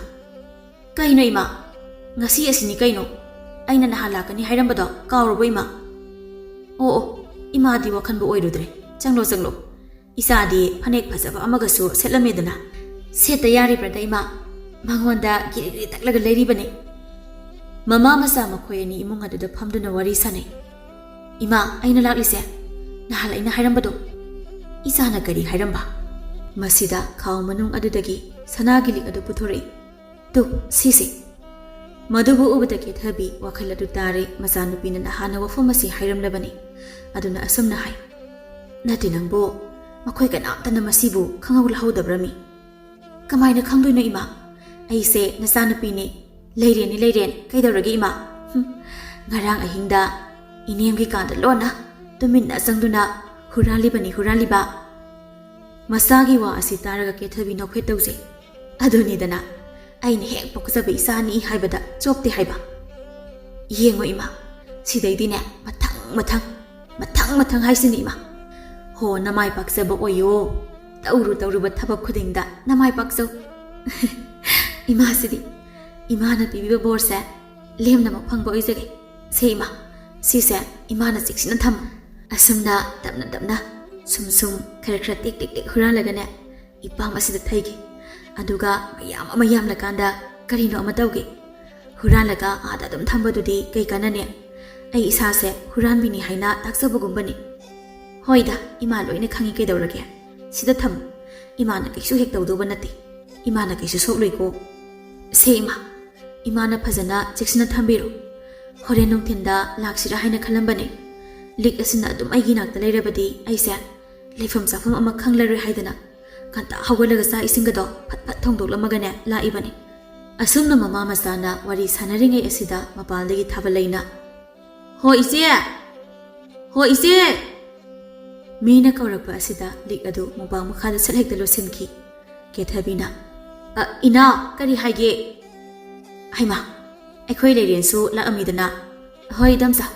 "ꯀꯩꯅꯣ ꯏꯃꯥ? ꯉꯁꯤ ꯑꯁꯤꯅꯤ ꯀꯩꯅꯣ? ꯑꯩꯅ ꯅꯍꯥꯟ ꯂꯥꯛꯀꯅꯤ ꯍꯥꯏꯔꯝꯕꯗꯣ ꯀꯥꯎꯔꯕꯣ ꯏꯃꯥ?" "ꯑꯣ ꯑꯣ, ꯏꯃꯥꯗꯤ ꯋꯥꯈꯟꯕꯨ ꯑꯣꯏꯔꯨꯗ꯭ꯔꯦ꯫ ꯆꯪꯂꯣ ꯆꯪꯂꯣ꯫ ꯏꯆꯥꯗꯤ ꯐꯅꯦꯛ ꯐꯖꯕ ꯑꯃꯒꯁꯨ ꯁꯦꯠꯂꯝꯃꯦꯗꯅ꯫ ꯁꯦꯠꯇ ꯌꯥꯔꯤꯕ꯭ꯔꯥꯗ ꯏꯃꯥ? ꯃꯉꯣꯟꯗ ꯒꯤꯔꯤ ꯒꯤꯔꯤ ꯇꯛꯂꯒ ꯂꯩꯔꯤꯕꯅꯤ"꯫ ꯃꯃꯥ ꯃꯆꯥ ꯃꯈꯣꯏ ꯑꯅꯤ ꯏꯃꯨꯡ ꯑꯗꯨꯗ ꯐꯝꯗꯨꯅ ꯋꯥꯔꯤ ꯁꯥꯟꯅꯩ꯫ "ꯏꯃꯥ, ꯑꯩꯅ ꯂꯥꯛꯂꯤꯁꯦ ꯅꯍꯥꯟ ꯑꯩꯅ ꯍꯥꯏꯔꯝꯕꯗꯣ"꯫ "ꯏꯆꯥꯅ ꯀꯔꯤ ꯍꯥꯏꯔꯝꯕ?" ꯃꯁꯤꯗ ꯈꯥꯎ ꯃꯅꯨꯡ ꯑꯗꯨꯗꯒꯤ ꯁꯅꯥꯒꯤ ꯂꯤꯛ ꯑꯗꯨ ꯄꯨꯊꯣꯔꯛꯏ꯫ "ꯇꯨ, ꯁꯤꯁꯦ"꯫ ꯃꯗꯨꯕꯨ ꯎꯕꯗ ꯀꯦꯊꯕꯤ ꯋꯥꯈꯜ ꯑꯗꯨ ꯇꯥꯔꯦ꯫ ꯃꯆꯥꯅꯨꯄꯤꯅ ꯅꯍꯥꯟꯅ ꯋꯥꯐꯝ ꯑꯁꯤ ꯍꯥꯏꯔꯝꯂꯕꯅꯤ꯫ ꯑꯗꯨꯅ ꯑꯁꯨꯝꯅ ꯍꯥꯏ, "ꯅꯠꯇꯦ ꯅꯪꯕꯨ, ꯃꯈꯣꯏ ꯀꯅꯥꯝꯇꯅ ꯃꯁꯤꯕꯨ ꯈꯪꯍꯧ ꯂꯧꯍꯧꯗꯕ꯭ꯔꯃꯤ?" "ꯀꯃꯥꯏꯅ ꯈꯪꯗꯣꯏꯅꯣ ꯏꯃꯥ? ꯑꯩꯁꯦ ꯅꯆꯥꯅꯨꯄꯤꯅꯤ꯫ ꯂꯩꯔꯦꯟꯅꯤ ꯂꯩꯔꯦꯟ, ꯀꯩꯗꯧꯔꯒꯦ ꯏꯃꯥ? ꯍꯨꯝ, ꯉꯔꯥꯡ ꯑꯍꯤꯡꯗ ꯏꯅꯦꯝꯒꯤ ꯀꯥꯗ ꯂꯣꯟꯅ ꯇꯨꯃꯤꯟꯅ ꯆꯪꯗꯨꯅ ꯍꯨꯔꯥꯜꯂꯤꯕꯅꯤ ꯍꯨꯔꯥꯜꯂꯤꯕ"꯫ ꯃꯆꯥꯒꯤ ꯋꯥ ꯑꯁꯤ ꯇꯥꯔꯒ ꯀꯦꯊꯕꯤ ꯅꯣꯛꯐꯦꯠ ꯇꯧꯖꯩ꯫ "ꯑꯗꯨꯅꯤꯗꯅ, ꯑꯩꯅ ꯍꯦꯛ ꯄꯣꯛꯆꯕ ꯏꯆꯥꯅꯤ ꯍꯥꯏꯕꯗ ꯆꯣꯞꯇꯦ ꯍꯥꯏꯕ꯫ ꯌꯦꯡꯉꯣ ꯏꯃꯥ, ꯁꯤꯗꯩꯗꯤꯅꯦ ꯃꯊꯪ ꯃꯊꯪ, ꯃꯊꯪ ꯃꯊꯪ ꯍꯥꯏꯁꯤꯅꯤ ꯏꯃꯥ꯫ ꯍꯣ, ꯅꯃꯥꯏ ꯄꯥꯛꯆꯕ ꯑꯣꯏꯌꯣ꯫ ꯇꯧꯔꯨ ꯇꯧꯔꯨꯕ ꯊꯕꯛ ꯈꯨꯗꯤꯡꯗ ꯅꯃꯥꯏ ꯄꯥꯛꯆꯧ"꯫ ꯏꯃꯥꯁꯤꯗꯤ, ꯏꯃꯥꯅ ꯄꯤꯕꯤꯕ ꯕꯣꯔꯁꯦ ꯂꯦꯝꯅꯃꯛ ꯐꯪꯕ ꯑꯣꯏꯖꯒꯦ꯫ ꯁꯦ ꯏꯃꯥ, ꯁꯤꯁꯦ ꯏꯃꯥꯅ ꯆꯦꯛꯁꯤꯟꯅ ꯊꯝꯃꯨ꯫ ꯑꯁꯨꯝꯅ ꯇꯞꯅ ꯇꯞꯅ ꯁꯨꯝ ꯁꯨꯝ ꯈꯔ ꯈꯔ ꯇꯦꯛ ꯇꯦꯛ ꯇꯦꯛ ꯍꯨꯔꯥꯜꯂꯒꯅꯦ, ꯏꯄꯥꯝ ꯑꯁꯤꯗ ꯊꯩꯒꯦ꯫ ꯑꯗꯨꯒ ꯃꯌꯥꯝ ꯑꯃ ꯌꯥꯝꯂꯀꯥꯟꯗ ꯀꯔꯤꯅꯣ ꯑꯃ ꯇꯧꯒꯦ꯫ ꯍꯨꯔꯥꯜꯂꯒ ꯑꯥꯗ ꯑꯗꯨꯝ ꯊꯝꯕꯗꯨꯗꯤ ꯀꯩ ꯀꯥꯟꯅꯅꯤ? ꯑꯩ ꯏꯁꯥꯁꯦ ꯍꯨꯔꯥꯟꯕꯤꯅꯤ ꯍꯥꯏꯅ ꯇꯥꯛꯆꯕꯒꯨꯝꯕꯅꯤ꯫ ꯍꯣꯏꯗ, ꯏꯃꯥ ꯂꯣꯏꯅ ꯈꯪꯉꯤ, ꯀꯩꯗꯧꯔꯒꯦ? ꯁꯤꯗ ꯊꯝꯃꯨ, ꯏꯃꯥꯅ ꯀꯩꯁꯨ ꯍꯦꯛ ꯇꯧꯗꯧꯕ ꯅꯠꯇꯦ꯫ ꯏꯃꯥꯅ ꯀꯩꯁꯨ ꯁꯣꯛꯂꯣꯏꯀꯣ꯫ ꯁꯦ ꯏꯃꯥ, ꯏꯃꯥꯅ ꯐꯖꯅ ꯆꯦꯛꯁꯤꯟꯅ ꯊꯝꯕꯤꯔꯣ꯫ ꯍꯣꯔꯦꯟ ꯅꯨꯡꯊꯤꯟꯗ ꯂꯥꯛꯁꯤꯔꯥ ꯍꯥꯏꯅ ꯈꯜꯂꯝꯕꯅꯦ꯫ ꯂꯤꯛ ꯑꯁꯤꯅ ꯑꯗꯨꯝ ꯑꯩꯒꯤ ꯅꯥꯛꯇ ꯂꯩꯔꯕꯗꯤ ꯑꯩꯁꯦ ꯂꯩꯐꯝ ꯆꯥꯐꯝ ꯑꯃ ꯈꯪꯂꯔꯣꯏ ꯍꯥꯏꯗꯅ ꯉꯟꯇꯥ ꯍꯧꯒꯠꯂꯒ ꯆꯥꯛ ꯏꯁꯤꯡꯒꯗꯣ ꯐꯠ ꯐꯠ ꯊꯣꯡꯗꯣꯛꯂꯝꯃꯒꯅꯦ ꯂꯥꯛꯏꯕꯅꯤ꯫ ꯑꯁꯨꯝꯅ ꯃꯃꯥ ꯃꯆꯥꯅ ꯋꯥꯔꯤ ꯁꯥꯟꯅꯔꯤꯉꯩ ꯑꯁꯤꯗ ꯃꯄꯥꯟꯗꯒꯤ ꯊꯥꯕꯜꯂꯩꯅ, "ꯍꯣ ꯏꯆꯦ! ꯍꯣ ꯏꯆꯦ!" ꯃꯤꯅ ꯀꯧꯔꯛꯄ ꯑꯁꯤꯗ ꯂꯤꯛ ꯑꯗꯨ ꯃꯣꯝꯄꯥꯛ ꯃꯈꯥꯗ ꯁꯠ ꯍꯦꯛꯇ ꯂꯣꯠꯁꯤꯟꯈꯤ꯫ ꯀꯦꯊꯕꯤꯅ, "ꯑ, ꯏꯅꯥꯎ, ꯀꯔꯤ ꯍꯥꯏꯒꯦ?" "ꯍꯩꯃꯥ, ꯑꯩꯈꯣꯏ ꯂꯩꯔꯦꯟꯁꯨ ꯂꯥꯛꯑꯝꯃꯤꯗꯅ?" "ꯍꯣꯏ, ꯏꯗꯣꯝꯆꯥ꯫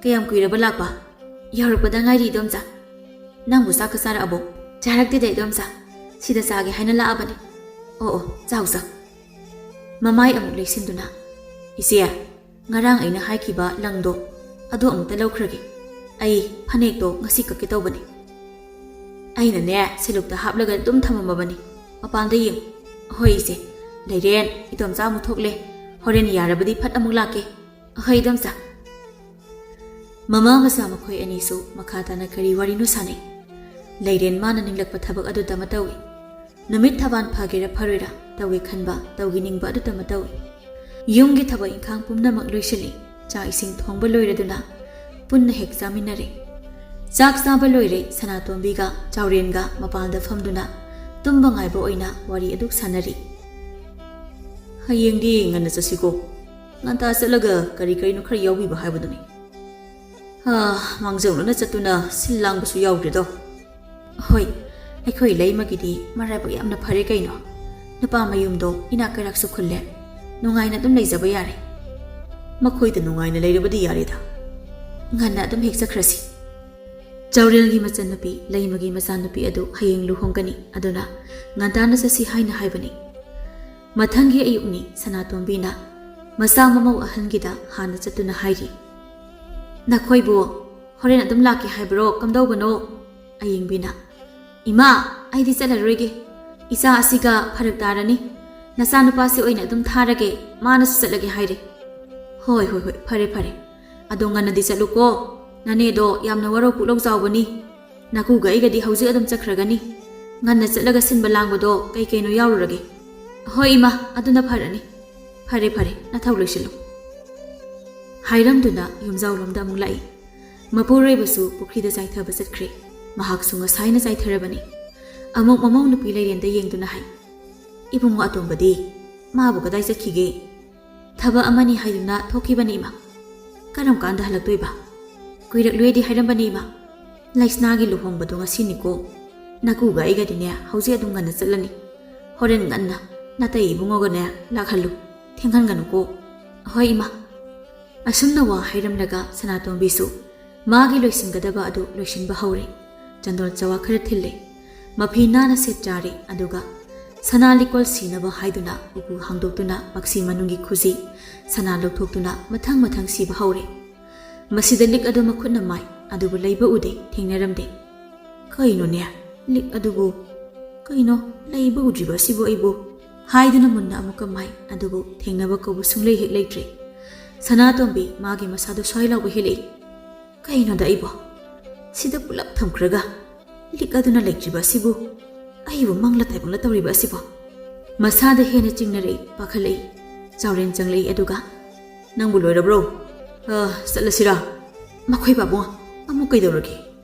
ꯀꯌꯥꯝ ꯀꯨꯏꯔꯕ ꯂꯥꯛꯄ?" "ꯌꯧꯔꯛꯄꯗ ꯉꯥꯏꯔꯤ, ꯏꯗꯣꯝꯆꯥ꯫ ꯅꯪꯕꯨ ꯆꯥꯛꯀ ꯆꯥꯔꯛꯑꯕꯣ?" "ꯆꯥꯔꯛꯇꯦꯗ, ꯏꯗꯣꯝꯆꯥ꯫ ꯁꯤꯗ ꯆꯥꯒꯦ ꯍꯥꯏꯅ ꯂꯥꯛꯑꯕꯅꯤ꯫" "ꯑꯣ, ꯑꯣ, ꯆꯥꯎ, ꯆꯥꯎ꯫" ꯃꯃꯥꯏ ꯑꯃꯨꯛ ꯂꯩꯁꯤꯟꯗꯨꯅ, "ꯏꯆꯦ, ꯉꯔꯥꯡ ꯑꯩꯅ ꯍꯥꯏꯈꯤꯕ ꯂꯪꯗꯣ, ꯑꯗꯨ ꯑꯃꯨꯛꯇ ꯂꯧꯈ꯭ꯔꯒꯦ꯫ ꯑꯩ ꯐꯅꯦꯛꯇꯣ ꯉꯁꯤ ꯀꯛꯀꯦ ꯇꯧꯕꯅꯤ꯫ ꯑꯩꯅꯅꯦ, ꯁꯦꯂꯨꯛꯇ ꯍꯥꯞꯂꯒ ꯑꯗꯨꯝ ꯊꯝꯃꯝꯃꯕꯅꯤ꯫ ꯃꯄꯥꯟꯗ ꯌꯦꯡꯉꯨ꯫" "ꯍꯣꯏ ꯏꯆꯦ꯫ ꯂꯩꯔꯦꯟ, ꯏꯗꯣꯝꯆꯥ ꯑꯃꯨꯛ ꯊꯣꯛꯂꯦ꯫ ꯍꯣꯔꯦꯟ ꯌꯥꯔꯕꯗꯤ ꯐꯠ ꯑꯃꯨꯛ ꯂꯥꯛꯀꯦ꯫" "ꯍꯣꯏ ꯏꯗꯣꯝꯆꯥ꯫" ꯃꯃꯥ ꯃꯆꯥ ꯃꯈꯣꯏ ꯑꯅꯤꯁꯨ ꯃꯈꯥ ꯇꯥꯅ ꯀꯔꯤ ꯋꯥꯔꯤꯅꯣ ꯁꯥꯟꯅꯩ꯫ ꯂꯩꯔꯦꯟ ꯃꯥꯅ ꯅꯤꯡꯂꯛꯄ ꯊꯕꯛ ꯑꯗꯨꯇꯃꯛ ꯇꯧꯏ꯫ ꯅꯨꯃꯤꯠ ꯊꯕꯥꯟ ꯐꯒꯦꯔꯥ ꯐꯔꯣꯏꯔꯥ, ꯇꯧꯒꯦ ꯈꯟꯕ, ꯇꯧꯒꯦ ꯅꯤꯡꯕ ꯑꯗꯨꯇꯃꯛ ꯇꯧꯏ꯫ ꯌꯨꯝꯒꯤ ꯊꯕꯛ ꯏꯪꯈꯥꯡ ꯄꯨꯝꯅꯃꯛ ꯂꯣꯏꯁꯤꯜꯂꯤ꯫ ꯆꯥꯛ ꯏꯁꯤꯡ ꯊꯣꯡꯕ ꯂꯣꯏꯔꯗꯨꯅ ꯄꯨꯟꯅ ꯍꯦꯛ ꯆꯥꯃꯤꯟꯅꯔꯦ꯫ ꯆꯥꯛ ꯆꯥꯕ ꯂꯣꯏꯔꯦ, ꯁꯅꯥꯇꯣꯝꯕꯤꯒ ꯆꯥꯎꯔꯦꯟꯒ ꯃꯄꯥꯟꯗ ꯐꯝꯗꯨꯅ ꯇꯨꯝꯕ ꯉꯥꯏꯕ ꯑꯣꯏꯅ ꯋꯥꯔꯤ ꯑꯗꯨ ꯁꯥꯟꯅꯔꯤ꯫ "ꯍꯌꯦꯡꯗꯤ ꯉꯟꯅ ꯆꯠꯁꯤꯀꯣ꯫ ꯉꯟꯇꯥ ꯆꯠꯂꯒ ꯀꯔꯤ ꯀꯔꯤꯅꯣ ꯈꯔ ꯌꯥꯎꯕꯤꯕ ꯍꯥꯏꯕꯗꯨꯅꯤ꯫ ꯍꯥ, ꯃꯥꯡꯖꯧꯅꯅ ꯆꯠꯇꯨꯅ ꯁꯤꯜ ꯂꯥꯡꯕꯁꯨ ꯌꯥꯎꯗ꯭ꯔꯦꯗꯣ꯫" "ꯍꯣꯏ, ꯑꯩꯈꯣꯏ ꯂꯩꯃꯒꯤꯗꯤ ꯃꯔꯥꯏꯕꯛ ꯌꯥꯝꯅ ꯐꯔꯦ ꯀꯩꯅꯣ꯫ ꯅꯨꯄꯥ ꯃꯌꯨꯝꯗꯣ ꯏꯅꯥꯛ ꯀꯩꯔꯥꯛꯁꯨ ꯈꯨꯜꯂꯦ꯫ ꯅꯨꯡꯉꯥꯏꯅ ꯑꯗꯨꯝ ꯂꯩꯖꯕ ꯌꯥꯔꯦ꯫" "ꯃꯈꯣꯏꯗ ꯅꯨꯡꯉꯥꯏꯅ ꯂꯩꯔꯕꯗꯤ ꯌꯥꯔꯦꯗ꯫ ꯉꯟꯅ ꯑꯗꯨꯝ ꯍꯦꯛ ꯆꯠꯈ꯭ꯔꯁꯤ꯫" ꯆꯥꯎꯔꯦꯜꯒꯤ ꯃꯆꯟꯅꯨꯄꯤ ꯂꯩꯃꯒꯤ ꯃꯆꯥꯅꯨꯄꯤ ꯑꯗꯨ ꯍꯌꯦꯡ ꯂꯨꯍꯣꯡꯒꯅꯤ, ꯑꯗꯨꯅ ꯉꯟꯇꯥꯅ ꯆꯠꯁꯤ ꯍꯥꯏꯅ ꯍꯥꯏꯕꯅꯤ꯫ ꯃꯊꯪꯒꯤ ꯑꯌꯨꯛꯅꯤ꯫ ꯁꯅꯥꯇꯣꯝꯕꯤꯅ ꯃꯆꯥ ꯃꯃꯧ ꯑꯍꯟꯒꯤꯗ ꯍꯥꯟꯅ ꯆꯠꯇꯨꯅ ꯍꯥꯏꯔꯤ, "ꯅꯈꯣꯏꯕꯨ "ꯍꯣꯔꯦꯟ ꯑꯗꯨꯝ ꯂꯥꯛꯀꯦ ꯍꯥꯏꯕ꯭ꯔꯣ? ꯀꯝꯗꯧꯕꯅꯣ?" ꯑꯌꯤꯡꯕꯤꯅ, "ꯏꯃꯥ, ꯑꯩꯗꯤ ꯆꯠꯂꯔꯣꯏꯒꯦ꯫ ꯏꯆꯥ ꯑꯁꯤꯒ ꯐꯔꯛ ꯇꯥꯔꯅꯤ꯫ ꯅꯆꯥꯅꯨꯄꯥꯁꯤ ꯑꯣꯏꯅ ꯑꯗꯨꯝ ꯊꯥꯔꯒꯦ, ꯃꯥꯅꯁꯨ ꯆꯠꯂꯒꯦ ꯍꯥꯏꯔꯦ꯫" "ꯍꯣꯏ, ꯍꯣꯏ, ꯍꯣꯏ, ꯐꯔꯦ, ꯐꯔꯦ꯫ ꯑꯗꯣ ꯉꯟꯅꯗꯤ ꯆꯠꯂꯨꯀꯣ꯫ ꯅꯅꯦꯗꯣ ꯌꯥꯝꯅ ꯋꯥꯔꯧ ꯄꯨꯛꯂꯧ ꯆꯥꯎꯕꯅꯤ꯫ ꯅꯀꯨꯒ ꯑꯩꯒꯗꯤ ꯍꯧꯖꯤꯛ ꯑꯗꯨꯝ ꯆꯠꯈ꯭ꯔꯒꯅꯤ꯫ ꯉꯟꯅ ꯆꯠꯂꯒ ꯁꯤꯟꯕ ꯂꯥꯡꯕꯗꯣ ꯀꯩ ꯀꯩꯅꯣ ꯌꯥꯎꯔꯨꯔꯒꯦ꯫" "ꯍꯣꯏ ꯏꯃꯥ, ꯑꯗꯨꯅ ꯐꯔꯅꯤ꯫ ꯐꯔꯦ, ꯐꯔꯦ, ꯅꯊꯧ ꯂꯣꯏꯁꯤꯜꯂꯨ꯫" ꯍꯥꯏꯔꯝꯗꯨꯅ ꯌꯨꯝꯖꯥꯎꯂꯣꯝꯗ ꯑꯃꯨꯛ ꯂꯥꯛꯏ꯫ ꯃꯄꯨꯔꯣꯏꯕꯁꯨ ꯄꯨꯈ꯭ꯔꯤꯗ ꯆꯥꯏꯊꯕ ꯆꯠꯈ꯭ꯔꯦ꯫ ꯃꯍꯥꯛꯁꯨ ꯉꯁꯥꯏꯅ ꯆꯥꯏꯊꯔꯕꯅꯤ꯫ ꯑꯃꯨꯛ ꯃꯃꯧ ꯅꯨꯄꯤ ꯂꯩꯔꯦꯟꯗ ꯌꯦꯡꯗꯨꯅ ꯍꯥꯏ, "ꯏꯕꯨꯡꯉꯣ ꯑꯇꯣꯝꯕꯗꯤ? ꯃꯥꯕꯨ ꯀꯗꯥꯏ ꯆꯠꯈꯤꯒꯦ? ꯊꯕꯛ ꯑꯃꯅꯤ ꯍꯥꯏꯗꯨꯅ ꯊꯣꯛꯈꯤꯕꯅꯤ ꯏꯃꯥ꯫" "ꯀꯔꯝ ꯀꯥꯟꯗ ꯍꯜꯂꯛꯇꯣꯏꯕ?" "ꯀꯨꯏꯔꯛꯂꯣꯏꯗꯤ ꯍꯥꯏꯔꯝꯕꯅꯤ ꯏꯃꯥ꯫ ꯂꯩꯁꯅꯥꯒꯤ ꯂꯨꯍꯣꯡꯕꯗꯣ ꯉꯁꯤꯅꯤꯀꯣ꯫ ꯅꯀꯨꯒ ꯑꯩꯒꯗꯤꯅꯦ ꯍꯧꯖꯤꯛ ꯑꯗꯨꯝ ꯉꯟꯅ ꯆꯠꯂꯅꯤ꯫ ꯍꯣꯔꯦꯟ ꯉꯟꯅ ꯅꯇꯩ ꯏꯕꯨꯡꯉꯣꯒꯅꯦ ꯂꯥꯛꯍꯜꯂꯨ꯫ ꯊꯦꯡꯍꯟꯒꯅꯨꯀꯣ꯫" "ꯍꯣꯏ ꯏꯃꯥ꯫" ꯑꯁꯨꯝꯅ ꯋꯥ ꯍꯥꯏꯔꯝꯂꯒ ꯁꯅꯥꯇꯣꯝꯕꯤꯁꯨ ꯃꯥꯒꯤ ꯂꯣꯏꯁꯤꯟꯒꯗꯕ ꯑꯗꯨ ꯂꯣꯏꯁꯤꯟꯕ ꯍꯧꯔꯦ꯫ ꯆꯟꯗꯣꯜ ꯆꯋꯥ ꯈꯔ ꯊꯤꯜꯂꯦ꯫ ꯃꯐꯤ ꯅꯥꯟꯅ ꯁꯦꯠ ꯆꯥꯔꯦ꯫ ꯑꯗꯨꯒ ꯁꯅꯥ ꯂꯤꯛꯀꯣꯜ ꯁꯤꯅꯕ ꯍꯥꯏꯗꯨꯅ ꯎꯄꯨ ꯍꯥꯡꯗꯣꯛꯇꯨꯅ ꯃꯛꯁꯤ ꯃꯅꯨꯡꯒꯤ ꯈꯨꯖꯤ ꯁꯅꯥ ꯂꯧꯊꯣꯛꯇꯨꯅ ꯃꯊꯪ ꯃꯊꯪ ꯁꯤꯕ ꯍꯧꯔꯦ꯫ ꯃꯁꯤꯗ ꯂꯤꯛ ꯑꯗꯨ ꯃꯈꯨꯠꯅ ꯃꯥꯏ, ꯑꯗꯨꯕꯨ ꯂꯩꯕ ꯎꯗꯦ, ꯊꯦꯡꯅꯔꯝꯗꯦ꯫ "ꯀꯩꯅꯣꯅꯦ, ꯂꯤꯛ ꯑꯗꯨꯕꯨ? ꯀꯩꯅꯣ, ꯂꯩꯕ ꯎꯗ꯭ꯔꯤꯕ ꯑꯁꯤꯕꯨ ꯑꯩꯕꯨ?" ꯍꯥꯏꯗꯨꯅ ꯃꯨꯟꯅ ꯑꯃꯨꯛꯀ ꯃꯥꯏ, ꯑꯗꯨꯕꯨ ꯊꯦꯡꯅꯕ ꯀꯧꯕ ꯁꯨꯡꯂꯩ ꯍꯦꯛ ꯂꯩꯇ꯭ꯔꯦ꯫ ꯁꯅꯥꯇꯣꯝꯕꯤ ꯃꯥꯒꯤ ꯃꯁꯥꯗꯨ ꯁ꯭ꯋꯥꯏ ꯂꯥꯎꯕ ꯍꯦꯜꯂꯛꯏ꯫ "ꯀꯩꯅꯣꯗ ꯑꯩꯕꯣ? ꯁꯤꯗ ꯄꯨꯂꯞ ꯊꯝꯈ꯭ꯔꯒ ꯂꯤꯛ ꯑꯗꯨꯅ ꯂꯩꯇ꯭ꯔꯤꯕ ꯑꯁꯤꯕꯨ? ꯑꯩꯕꯨ ꯃꯪꯂ ꯇꯥꯏꯕꯪꯂ ꯇꯧꯔꯤꯕ ꯑꯁꯤꯕꯣ?" ꯃꯁꯥꯗ ꯍꯦꯟꯅ ꯆꯤꯡꯅꯔꯛꯏ, ꯄꯥꯈꯠꯂꯛꯏ꯫ ꯆꯥꯎꯔꯦꯟ ꯆꯪꯂꯛꯏ, ꯑꯗꯨꯒ, "ꯅꯪꯕꯨ ꯂꯣꯏꯔꯕ꯭ꯔꯣ? ꯑ, ꯆꯠꯂꯁꯤꯔꯥ?" "ꯃꯈꯣꯏ ꯄꯥꯕꯨꯡ, ꯑꯃꯨꯛ ꯀꯩꯗꯧꯔꯒꯦ?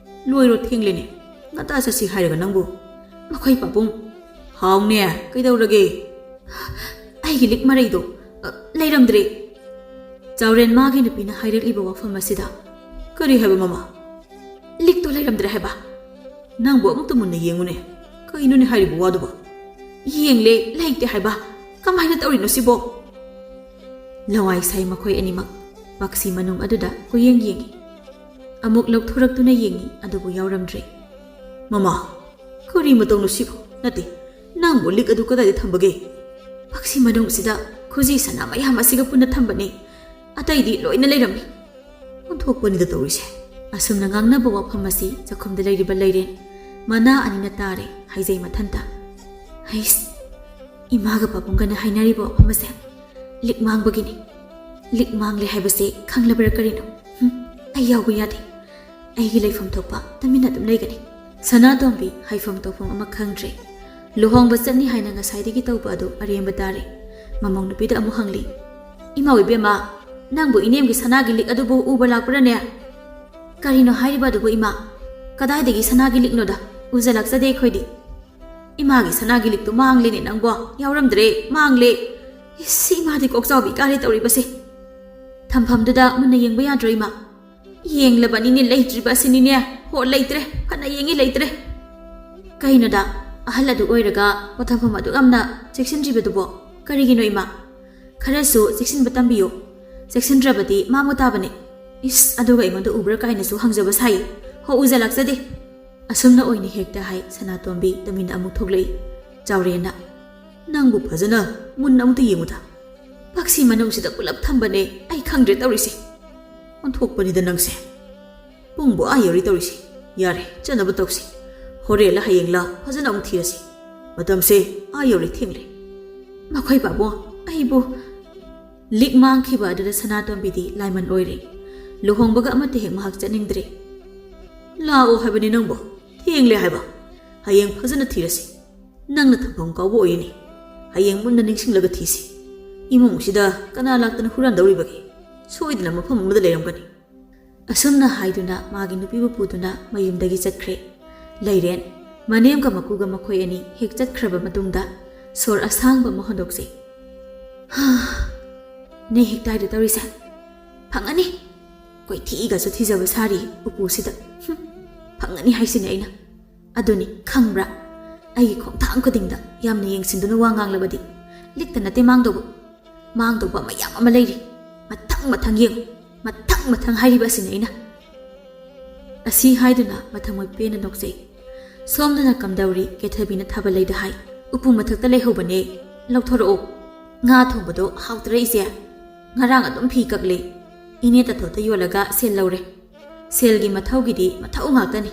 ꯂꯣꯏꯔꯣ, ꯊꯦꯡꯂꯦꯅꯦ꯫ ꯉꯟꯇꯥ ꯆꯠꯁꯤ ꯍꯥꯏꯔꯒ ꯅꯪꯕꯨ꯫" "ꯃꯈꯣꯏ ꯄꯥꯕꯨꯡ꯫" "ꯍꯥꯎꯅꯦ, ꯀꯩꯗꯧꯔꯒꯦ?" "ꯑꯩꯒꯤ ꯂꯤꯛ ꯃꯔꯩꯗꯣ, ꯑ, ꯂꯩꯔꯝꯗ꯭ꯔꯦ꯫" ꯆꯥꯎꯔꯦꯟ ꯃꯥꯒꯤ ꯅꯨꯄꯤꯅ ꯍꯥꯏꯔꯛꯂꯤꯕ ꯋꯥꯐꯝ ꯑꯁꯤꯗ, "ꯀꯔꯤ ꯍꯥꯏꯕ ꯃꯃꯥ?" "ꯂꯤꯛꯇꯣ ꯂꯩꯔꯝꯗ꯭ꯔꯦ ꯍꯥꯏꯕ꯫" "ꯅꯪꯕꯨ ꯑꯃꯨꯛꯇ ꯃꯨꯟꯅ ꯌꯦꯡꯉꯨꯅꯦ꯫ ꯀꯩꯅꯣꯅꯦ ꯍꯥꯏꯔꯤꯕ ꯋꯥꯗꯨꯕꯣ?" "ꯌꯦꯡꯂꯦ, ꯂꯩꯇꯦ ꯍꯥꯏꯕ꯫ ꯀꯃꯥꯏꯅ ꯇꯧꯔꯤꯅꯣ ꯁꯤꯕꯣ?" ꯂꯋꯥꯏ ꯁꯥꯏ ꯃꯈꯣꯏ ꯑꯅꯤꯃꯛ꯫ ꯃꯛꯁꯤ ꯃꯅꯨꯡ ꯑꯗꯨꯗ ꯀꯨꯌꯦꯡ ꯌꯦꯡꯉꯤ꯫ ꯑꯃꯨꯛ ꯂꯧꯊꯣꯔꯛꯇꯨꯅ ꯌꯦꯡꯉꯤ, ꯑꯗꯨꯕꯨ ꯌꯥꯎꯔꯝꯗ꯭ꯔꯦ꯫ "ꯃꯃꯥ, ꯀꯔꯤ ꯃꯇꯧꯅꯣ ꯁꯤꯕꯨ? ꯅꯠꯇꯦ, ꯅꯪꯕꯨ ꯂꯤꯛ ꯑꯗꯨ ꯀꯗꯥꯏꯗ ꯊꯝꯕꯒꯦ?" "ꯃꯛꯁꯤ ꯃꯅꯨꯡꯁꯤꯗ ꯈꯨꯖꯤ ꯁꯅꯥ ꯃꯌꯥꯝ ꯑꯁꯤꯒ ꯄꯨꯟꯅ ꯊꯝꯕꯅꯦ꯫ ꯑꯇꯩꯗꯤ ꯂꯣꯏꯅ ꯂꯩꯔꯝꯃꯤ꯫" "ꯑꯣꯟꯊꯣꯛꯄꯅꯤꯗ ꯇꯧꯔꯤꯁꯦ꯫ ꯑꯁꯨꯝꯅ ꯉꯥꯡꯅꯕ ꯋꯥꯐꯝ ꯑꯁꯤ ꯆꯥꯛꯈꯨꯝꯗ ꯂꯩꯔꯤꯕ ꯂꯩꯔꯦꯟ ꯃꯅꯥ ꯑꯅꯤꯅ ꯇꯥꯔꯦ, ꯍꯥꯏꯖꯩ ꯃꯊꯟꯇ꯫ ꯍꯩꯁ, ꯏꯃꯥꯒ ꯄꯥꯕꯨꯡꯒꯅ ꯍꯥꯏꯅꯔꯤꯕ ꯋꯥꯐꯝ ꯑꯁꯦ ꯂꯤꯛ ꯃꯥꯡꯕꯒꯤꯅꯤ꯫ ꯂꯤꯛ ꯃꯥꯡꯂꯦ ꯍꯥꯏꯕꯁꯦ ꯈꯪꯂꯕ꯭ꯔꯥ ꯀꯔꯤꯅꯣ? ꯍꯨꯝ, ꯑꯩ ꯌꯥꯎꯕ ꯌꯥꯗꯦ꯫ ꯑꯩꯒꯤ ꯂꯩꯐꯝ ꯊꯣꯛꯄ ꯇꯨꯃꯤꯟꯅ ꯑꯗꯨꯝ ꯂꯩꯒꯅꯤ꯫ ꯁꯅꯥꯇꯣꯝꯕꯤ ꯍꯥꯏꯐꯝ ꯇꯧꯐꯝ ꯑꯃ ꯈꯪꯗ꯭ꯔꯦ꯫ ꯂꯨꯍꯣꯡꯕ ꯆꯠꯅꯤ ꯍꯥꯏꯅ ꯉꯁꯥꯏꯗꯒꯤ ꯇꯧꯕ ꯑꯗꯨ ꯑꯔꯦꯝꯕ ꯇꯥꯔꯦ꯫ ꯃꯃꯧ ꯅꯨꯄꯤꯗ ꯑꯃꯨꯛ ꯍꯪꯂꯤ, "ꯏꯃꯥ ꯏꯕꯦꯝꯃ, ꯅꯪꯕꯨ ꯏꯅꯦꯝꯒꯤ ꯁꯅꯥꯒꯤ ꯂꯤꯛ ꯑꯗꯨꯕꯨ ꯎꯕ ꯂꯥꯛꯄ꯭ꯔꯥꯅꯦ?" "ꯀꯔꯤꯅꯣ ꯍꯥꯏꯔꯤꯕ ꯑꯗꯨꯕꯨ ꯏꯃꯥ? ꯀꯗꯥꯏꯗꯒꯤ ꯁꯅꯥꯒꯤ ꯂꯤꯛꯅꯣꯗ? ꯎꯖ ꯂꯥꯛꯆꯗꯦ ꯑꯩꯈꯣꯏꯗꯤ꯫ ꯏꯃꯥꯒꯤ ꯁꯅꯥꯒꯤ ꯂꯤꯛꯇꯨ ꯃꯥꯡꯂꯦꯅꯦ ꯅꯪꯕꯣ, ꯌꯥꯎꯔꯝꯗ꯭ꯔꯦ, ꯃꯥꯡꯂꯦ꯫ ꯏꯁ, ꯏꯃꯥꯗꯤ ꯀꯣꯛ ꯆꯥꯎꯕꯤ ꯀꯥꯔꯦ ꯇꯧꯔꯤꯕꯁꯦ꯫ ꯊꯝꯐꯝꯗꯨꯗ ꯃꯨꯟꯅ ꯌꯦꯡꯕ ꯌꯥꯗ꯭ꯔꯣ ꯏꯃꯥ?" "ꯌꯦꯡꯂꯕꯅꯤꯅꯦ, ꯂꯩꯇ꯭ꯔꯤꯕ ꯑꯁꯤꯅꯤꯅꯦ꯫ ꯍꯣ, ꯂꯩꯇ꯭ꯔꯦ, ꯐꯅ ꯌꯦꯡꯉꯤ, ꯂꯩꯇ꯭ꯔꯦ꯫" "ꯀꯩꯅꯣꯗ, ꯑꯍꯜ ꯑꯗꯨ ꯑꯣꯏꯔꯒ ꯄꯣꯠꯊꯝꯐꯝ ꯑꯗꯨꯛ ꯌꯥꯝꯅ ꯆꯦꯛꯁꯤꯟꯗ꯭ꯔꯤꯕꯗꯨꯕꯣ? ꯀꯔꯤꯒꯤꯅꯣ ꯏꯃꯥ? ꯈꯔꯁꯨ ꯆꯦꯛꯁꯤꯟꯕ ꯇꯝꯕꯤꯌꯨ꯫ ꯆꯦꯛꯁꯤꯟꯗ꯭ꯔꯕꯗꯤ ꯃꯥꯡꯕ ꯇꯥꯕꯅꯦ꯫ ꯏꯁ, ꯑꯗꯨꯒ ꯑꯩꯉꯣꯟꯗ ꯎꯕ꯭ꯔꯥ ꯀꯥꯏꯅꯁꯨ ꯍꯪꯖꯕ ꯁꯥꯏ꯫ ꯍꯣ, ꯎꯖ ꯂꯥꯛꯆꯗꯦ꯫" ꯑꯁꯨꯝꯅ ꯑꯣꯏꯅ ꯍꯦꯛꯇ ꯍꯥꯏ ꯁꯅꯥꯇꯣꯝꯕꯤ ꯇꯨꯃꯤꯟꯅ ꯑꯃꯨꯛ ꯊꯣꯛꯂꯛꯏ꯫ ꯆꯥꯎꯔꯦꯟꯅ, "ꯅꯪꯕꯨ ꯐꯖꯅ ꯃꯨꯟꯅ ꯑꯃꯨꯛꯇ ꯌꯦꯡꯉꯨꯗ꯫ ꯄꯥꯛꯁꯤ ꯃꯅꯨꯡꯁꯤꯗ ꯄꯨꯂꯞ ꯊꯝꯕꯅꯦ, ꯑꯩ ꯈꯪꯗ꯭ꯔꯦ ꯇꯧꯔꯤꯁꯦ꯫ ꯑꯣꯟꯊꯣꯛꯄꯅꯤꯗ ꯅꯪꯁꯦ꯫ ꯄꯨꯡꯕꯨ ꯑꯥ ꯌꯧꯔꯤ ꯇꯧꯔꯤꯁꯤ꯫ ꯌꯥꯔꯦ, ꯆꯠꯅꯕ ꯇꯧꯁꯤ꯫ ꯍꯣꯔꯦꯟꯂ ꯍꯌꯦꯡꯂ ꯐꯖꯅ ꯑꯃꯨꯛ ꯊꯤꯔꯁꯤ꯫ ꯃꯇꯝꯁꯦ ꯑꯥ ꯌꯧꯔꯤ, ꯊꯦꯡꯂꯦ꯫" "ꯃꯈꯣꯏ ꯄꯥꯕꯨꯡ, ꯑꯩꯕꯨ꯫" ꯂꯤꯛ ꯃꯥꯡꯈꯤꯕ ꯑꯗꯨꯗ ꯁꯅꯥꯇꯣꯝꯕꯤꯗꯤ ꯂꯥꯏꯃꯟ ꯑꯣꯏꯔꯦ꯫ ꯂꯨꯍꯣꯡꯕꯒ ꯑꯃꯠꯇ ꯍꯦꯛ ꯃꯍꯥꯛ ꯆꯠꯅꯤꯡꯗ꯭ꯔꯦ꯫ "ꯂꯥꯛꯑꯣ ꯍꯥꯏꯕꯅꯤ ꯅꯪꯕꯨ꯫ ꯊꯦꯡꯂꯦ ꯍꯥꯏꯕ꯫ ꯍꯌꯦꯡ ꯐꯖꯅ ꯊꯤꯔꯁꯤ꯫ ꯅꯪꯅ ꯊꯝꯐꯝ ꯀꯥꯎꯕ ꯑꯣꯏꯔꯤꯅꯤ꯫ ꯍꯌꯦꯡ ꯃꯨꯟꯅ ꯅꯤꯡꯁꯤꯡꯂꯒ ꯊꯤꯁꯤ꯫ ꯏꯃꯨꯡꯁꯤꯗ ꯀꯅꯥ ꯂꯥꯛꯇꯅ ꯍꯨꯔꯥꯟꯗꯧꯔꯤꯕꯒꯦ? ꯁꯣꯏꯗꯅ ꯃꯐꯝ ꯑꯃꯗ ꯂꯩꯔꯝꯒꯅꯤ꯫" ꯑꯁꯨꯝꯅ ꯍꯥꯏꯗꯨꯅ ꯃꯥꯒꯤ ꯅꯨꯄꯤꯕꯨ ꯄꯨꯗꯨꯅ ꯃꯌꯨꯝꯗꯒꯤ ꯆꯠꯈ꯭ꯔꯦ꯫ ꯂꯩꯔꯦꯟ, ꯃꯅꯦꯝꯒ ꯃꯀꯨꯒ ꯃꯈꯣꯏ ꯑꯅꯤ ꯍꯦꯛ ꯆꯠꯈ꯭ꯔꯕ ꯃꯇꯨꯡꯗ ꯁꯣꯔ ꯑꯁꯥꯡꯕ ꯑꯃ ꯍꯣꯟꯗꯣꯛꯆꯩ꯫ "ꯍꯥ, ꯅꯦ ꯍꯦꯛꯇꯥꯏꯗ ꯇꯧꯔꯤꯁꯦ꯫ ꯐꯪꯉꯅꯤ꯫ ꯀꯣꯏꯊꯤꯒꯁꯨ ꯊꯤꯖꯕ ꯁꯥꯔꯤ ꯎꯄꯨꯁꯤꯗ꯫ ꯍꯨꯝ, ꯐꯪꯉꯅꯤ ꯍꯥꯏꯁꯤꯅꯦ ꯑꯩꯅ꯫ ꯑꯗꯨꯅꯤ, ꯈꯪꯕ꯭ꯔꯥ? ꯑꯩꯒꯤ ꯈꯣꯡꯊꯥꯡ ꯈꯨꯗꯤꯡꯗ ꯌꯥꯝꯅ ꯌꯦꯡꯁꯤꯟꯗꯨꯅ ꯋꯥ ꯉꯥꯡꯂꯕꯗꯤ ꯂꯤꯛꯇ ꯅꯠꯇꯦ ꯃꯥꯡꯗꯧꯕ꯫ ꯃꯥꯡꯗꯧꯕ ꯃꯌꯥꯝ ꯑꯃ ꯂꯩꯔꯤ꯫ ꯃꯊꯪ ꯃꯊꯪ ꯌꯦꯡꯉꯨ꯫ ꯃꯊꯪ ꯃꯊꯪ ꯍꯥꯏꯔꯤꯕ ꯑꯁꯤꯅꯤ ꯑꯩꯅ꯫" ꯑꯁꯤ ꯍꯥꯏꯗꯨꯅ ꯃꯊꯃꯣꯏ ꯄꯦꯟꯅ ꯅꯣꯛꯆꯩ꯫ ꯁꯣꯝꯗꯅ ꯀꯝꯗꯧꯔꯤ? ꯀꯦꯊꯕꯤꯅ ꯊꯥꯕꯜ ꯂꯩꯗ ꯍꯥꯏ꯫ "ꯎꯄꯨ ꯃꯊꯛꯇ ꯂꯩꯍꯧꯕꯅꯦ꯫ ꯂꯧꯊꯣꯔꯛꯑꯣ꯫ ꯉꯥ ꯊꯣꯡꯕꯗꯣ ꯍꯥꯎꯇ꯭ꯔꯦ ꯏꯆꯦ꯫ ꯉꯔꯥꯡ ꯑꯗꯨꯝ ꯐꯤ ꯀꯛꯂꯦ꯫ ꯏꯅꯦ ꯇꯥꯊꯣꯠꯇ ꯌꯣꯜꯂꯒ ꯁꯦꯜ ꯂꯧꯔꯦ꯫" ꯁꯦꯜꯒꯤ ꯃꯊꯧꯒꯤꯗꯤ ꯃꯊꯧ ꯉꯥꯛꯇꯅꯤ꯫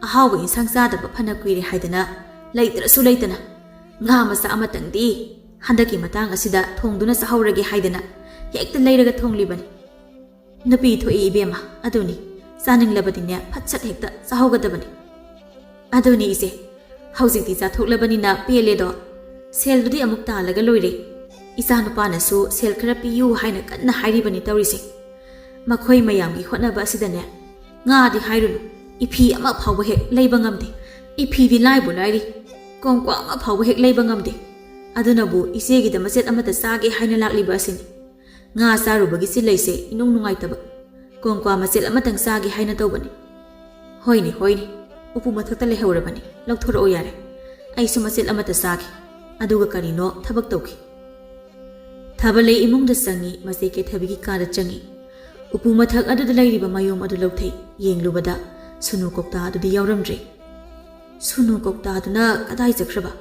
ꯑꯍꯥꯎꯕ ꯏꯟꯁꯥꯡ ꯆꯥꯗꯕ ꯐꯅ ꯀꯨꯏꯔꯦ ꯍꯥꯏꯗꯅ ꯂꯩꯇ꯭ꯔꯁꯨ ꯂꯩꯇꯅ ꯉꯥ ꯃꯆꯥ ꯑꯃꯇꯪꯗꯤ ꯍꯟꯗꯛꯀꯤ ꯃꯇꯥꯡ ꯑꯁꯤꯗ ꯊꯣꯡꯗꯨꯅ ꯆꯥꯍꯧꯔꯒꯦ ꯍꯥꯏꯗꯅ ꯍꯦꯛꯇ ꯂꯩꯔꯒ ꯊꯣꯡꯂꯤꯕꯅꯤ꯫ ꯅꯨꯄꯤ ꯊꯣꯛꯏ ꯏꯕꯦꯝꯃ, ꯑꯗꯨꯅꯤ, ꯆꯥꯅꯤꯡꯂꯕꯗꯤꯅꯦ ꯐꯠ ꯁꯠ ꯍꯦꯛꯇ ꯆꯥꯍꯧꯒꯗꯕꯅꯤ꯫ ꯑꯗꯨꯅꯤ ꯏꯆꯦ, ꯍꯧꯖꯤꯛꯇꯤ ꯆꯥꯊꯣꯛꯂꯕꯅꯤꯅ ꯄꯦꯜꯂꯦꯗꯣ꯫ ꯁꯦꯜꯗꯨꯗꯤ ꯑꯃꯨꯛ ꯇꯥꯜꯂꯒ ꯂꯣꯏꯔꯦ꯫ ꯏꯆꯥ ꯅꯨꯄꯥꯅꯁꯨ ꯁꯦꯜ ꯈꯔ ꯄꯤꯌꯨ ꯍꯥꯏꯅ ꯀꯟꯅ ꯍꯥꯏꯔꯤꯕꯅꯤ ꯇꯧꯔꯤꯁꯦ꯫ ꯃꯈꯣꯏ ꯃꯌꯥꯝꯒꯤ ꯍꯣꯠꯅꯕ ꯑꯁꯤꯗꯅꯦ, ꯉꯥꯗꯤ ꯍꯥꯏꯔꯨꯅꯨ, ꯏꯐꯤ ꯑꯃ ꯐꯥꯎꯕ ꯍꯦꯛ ꯂꯩꯕ ꯉꯝꯗꯦ꯫ ꯏꯐꯤꯗꯤ ꯂꯥꯏꯕꯨ ꯂꯥꯏꯔꯤ, ꯀꯣꯡꯀ꯭ꯋꯥ ꯑꯃ ꯐꯥꯎꯕ ꯍꯦꯛ ꯂꯩꯕ ꯉꯝꯗꯦ꯫ ꯑꯗꯨꯅꯕꯨ ꯏꯆꯦꯒꯤꯗ ꯃꯆꯦꯠ ꯑꯃꯠꯇ ꯆꯥꯒꯦ ꯍꯥꯏꯅ ꯂꯥꯛꯂꯤꯕ ꯑꯁꯤꯅꯤ꯫ ꯉꯥ ꯆꯥꯔꯨꯕꯒꯤ ꯆꯤꯜꯂꯩꯁꯦ ꯏꯅꯨꯡ ꯅꯨꯡꯉꯥꯏꯇꯕ꯫ ꯀꯣꯡꯀ꯭ꯋꯥ ꯃꯆꯦꯠ ꯑꯃꯇꯪ ꯆꯥꯒꯦ ꯍꯥꯏꯅ ꯇꯧꯕꯅꯤ꯫ ꯍꯣꯏꯅꯦ, ꯍꯣꯏꯅꯦ, ꯎꯄꯨ ꯃꯊꯛꯇ ꯂꯩꯍꯧꯔꯕꯅꯤ, ꯂꯧꯊꯣꯔꯛꯑꯣ ꯌꯥꯔꯦ꯫ ꯑꯩꯁꯨ ꯃꯆꯦꯠ ꯑꯃꯠꯇ ꯆꯥꯒꯦ, ꯑꯗꯨꯒ ꯀꯔꯤꯅꯣ ꯊꯕꯛ ꯇꯧꯈꯤ꯫ ꯊꯥꯕꯂꯩ ꯏꯃꯨꯡꯗ ꯆꯪꯉꯤ, ꯃꯆꯦ ꯀꯦꯊꯕꯤꯒꯤ ꯀꯥꯗ ꯆꯪꯉꯤ꯫ ꯎꯄꯨ ꯃꯊꯛ ꯑꯗꯨꯗ ꯂꯩꯔꯤꯕ ꯃꯌꯣꯝ ꯑꯗꯨ ꯂꯧꯊꯩ꯫ ꯌꯦꯡꯂꯨꯕꯗ ꯁꯨꯅꯨ ꯀꯧꯇꯥ ꯑꯗꯨꯗꯤ ꯌꯥꯎꯔꯝꯗ꯭ꯔꯦ꯫ ꯁꯨꯅꯨ ꯀꯧꯇꯥꯗꯨꯅ ꯀꯗꯥꯏ ꯆꯠꯈ꯭ꯔꯕ?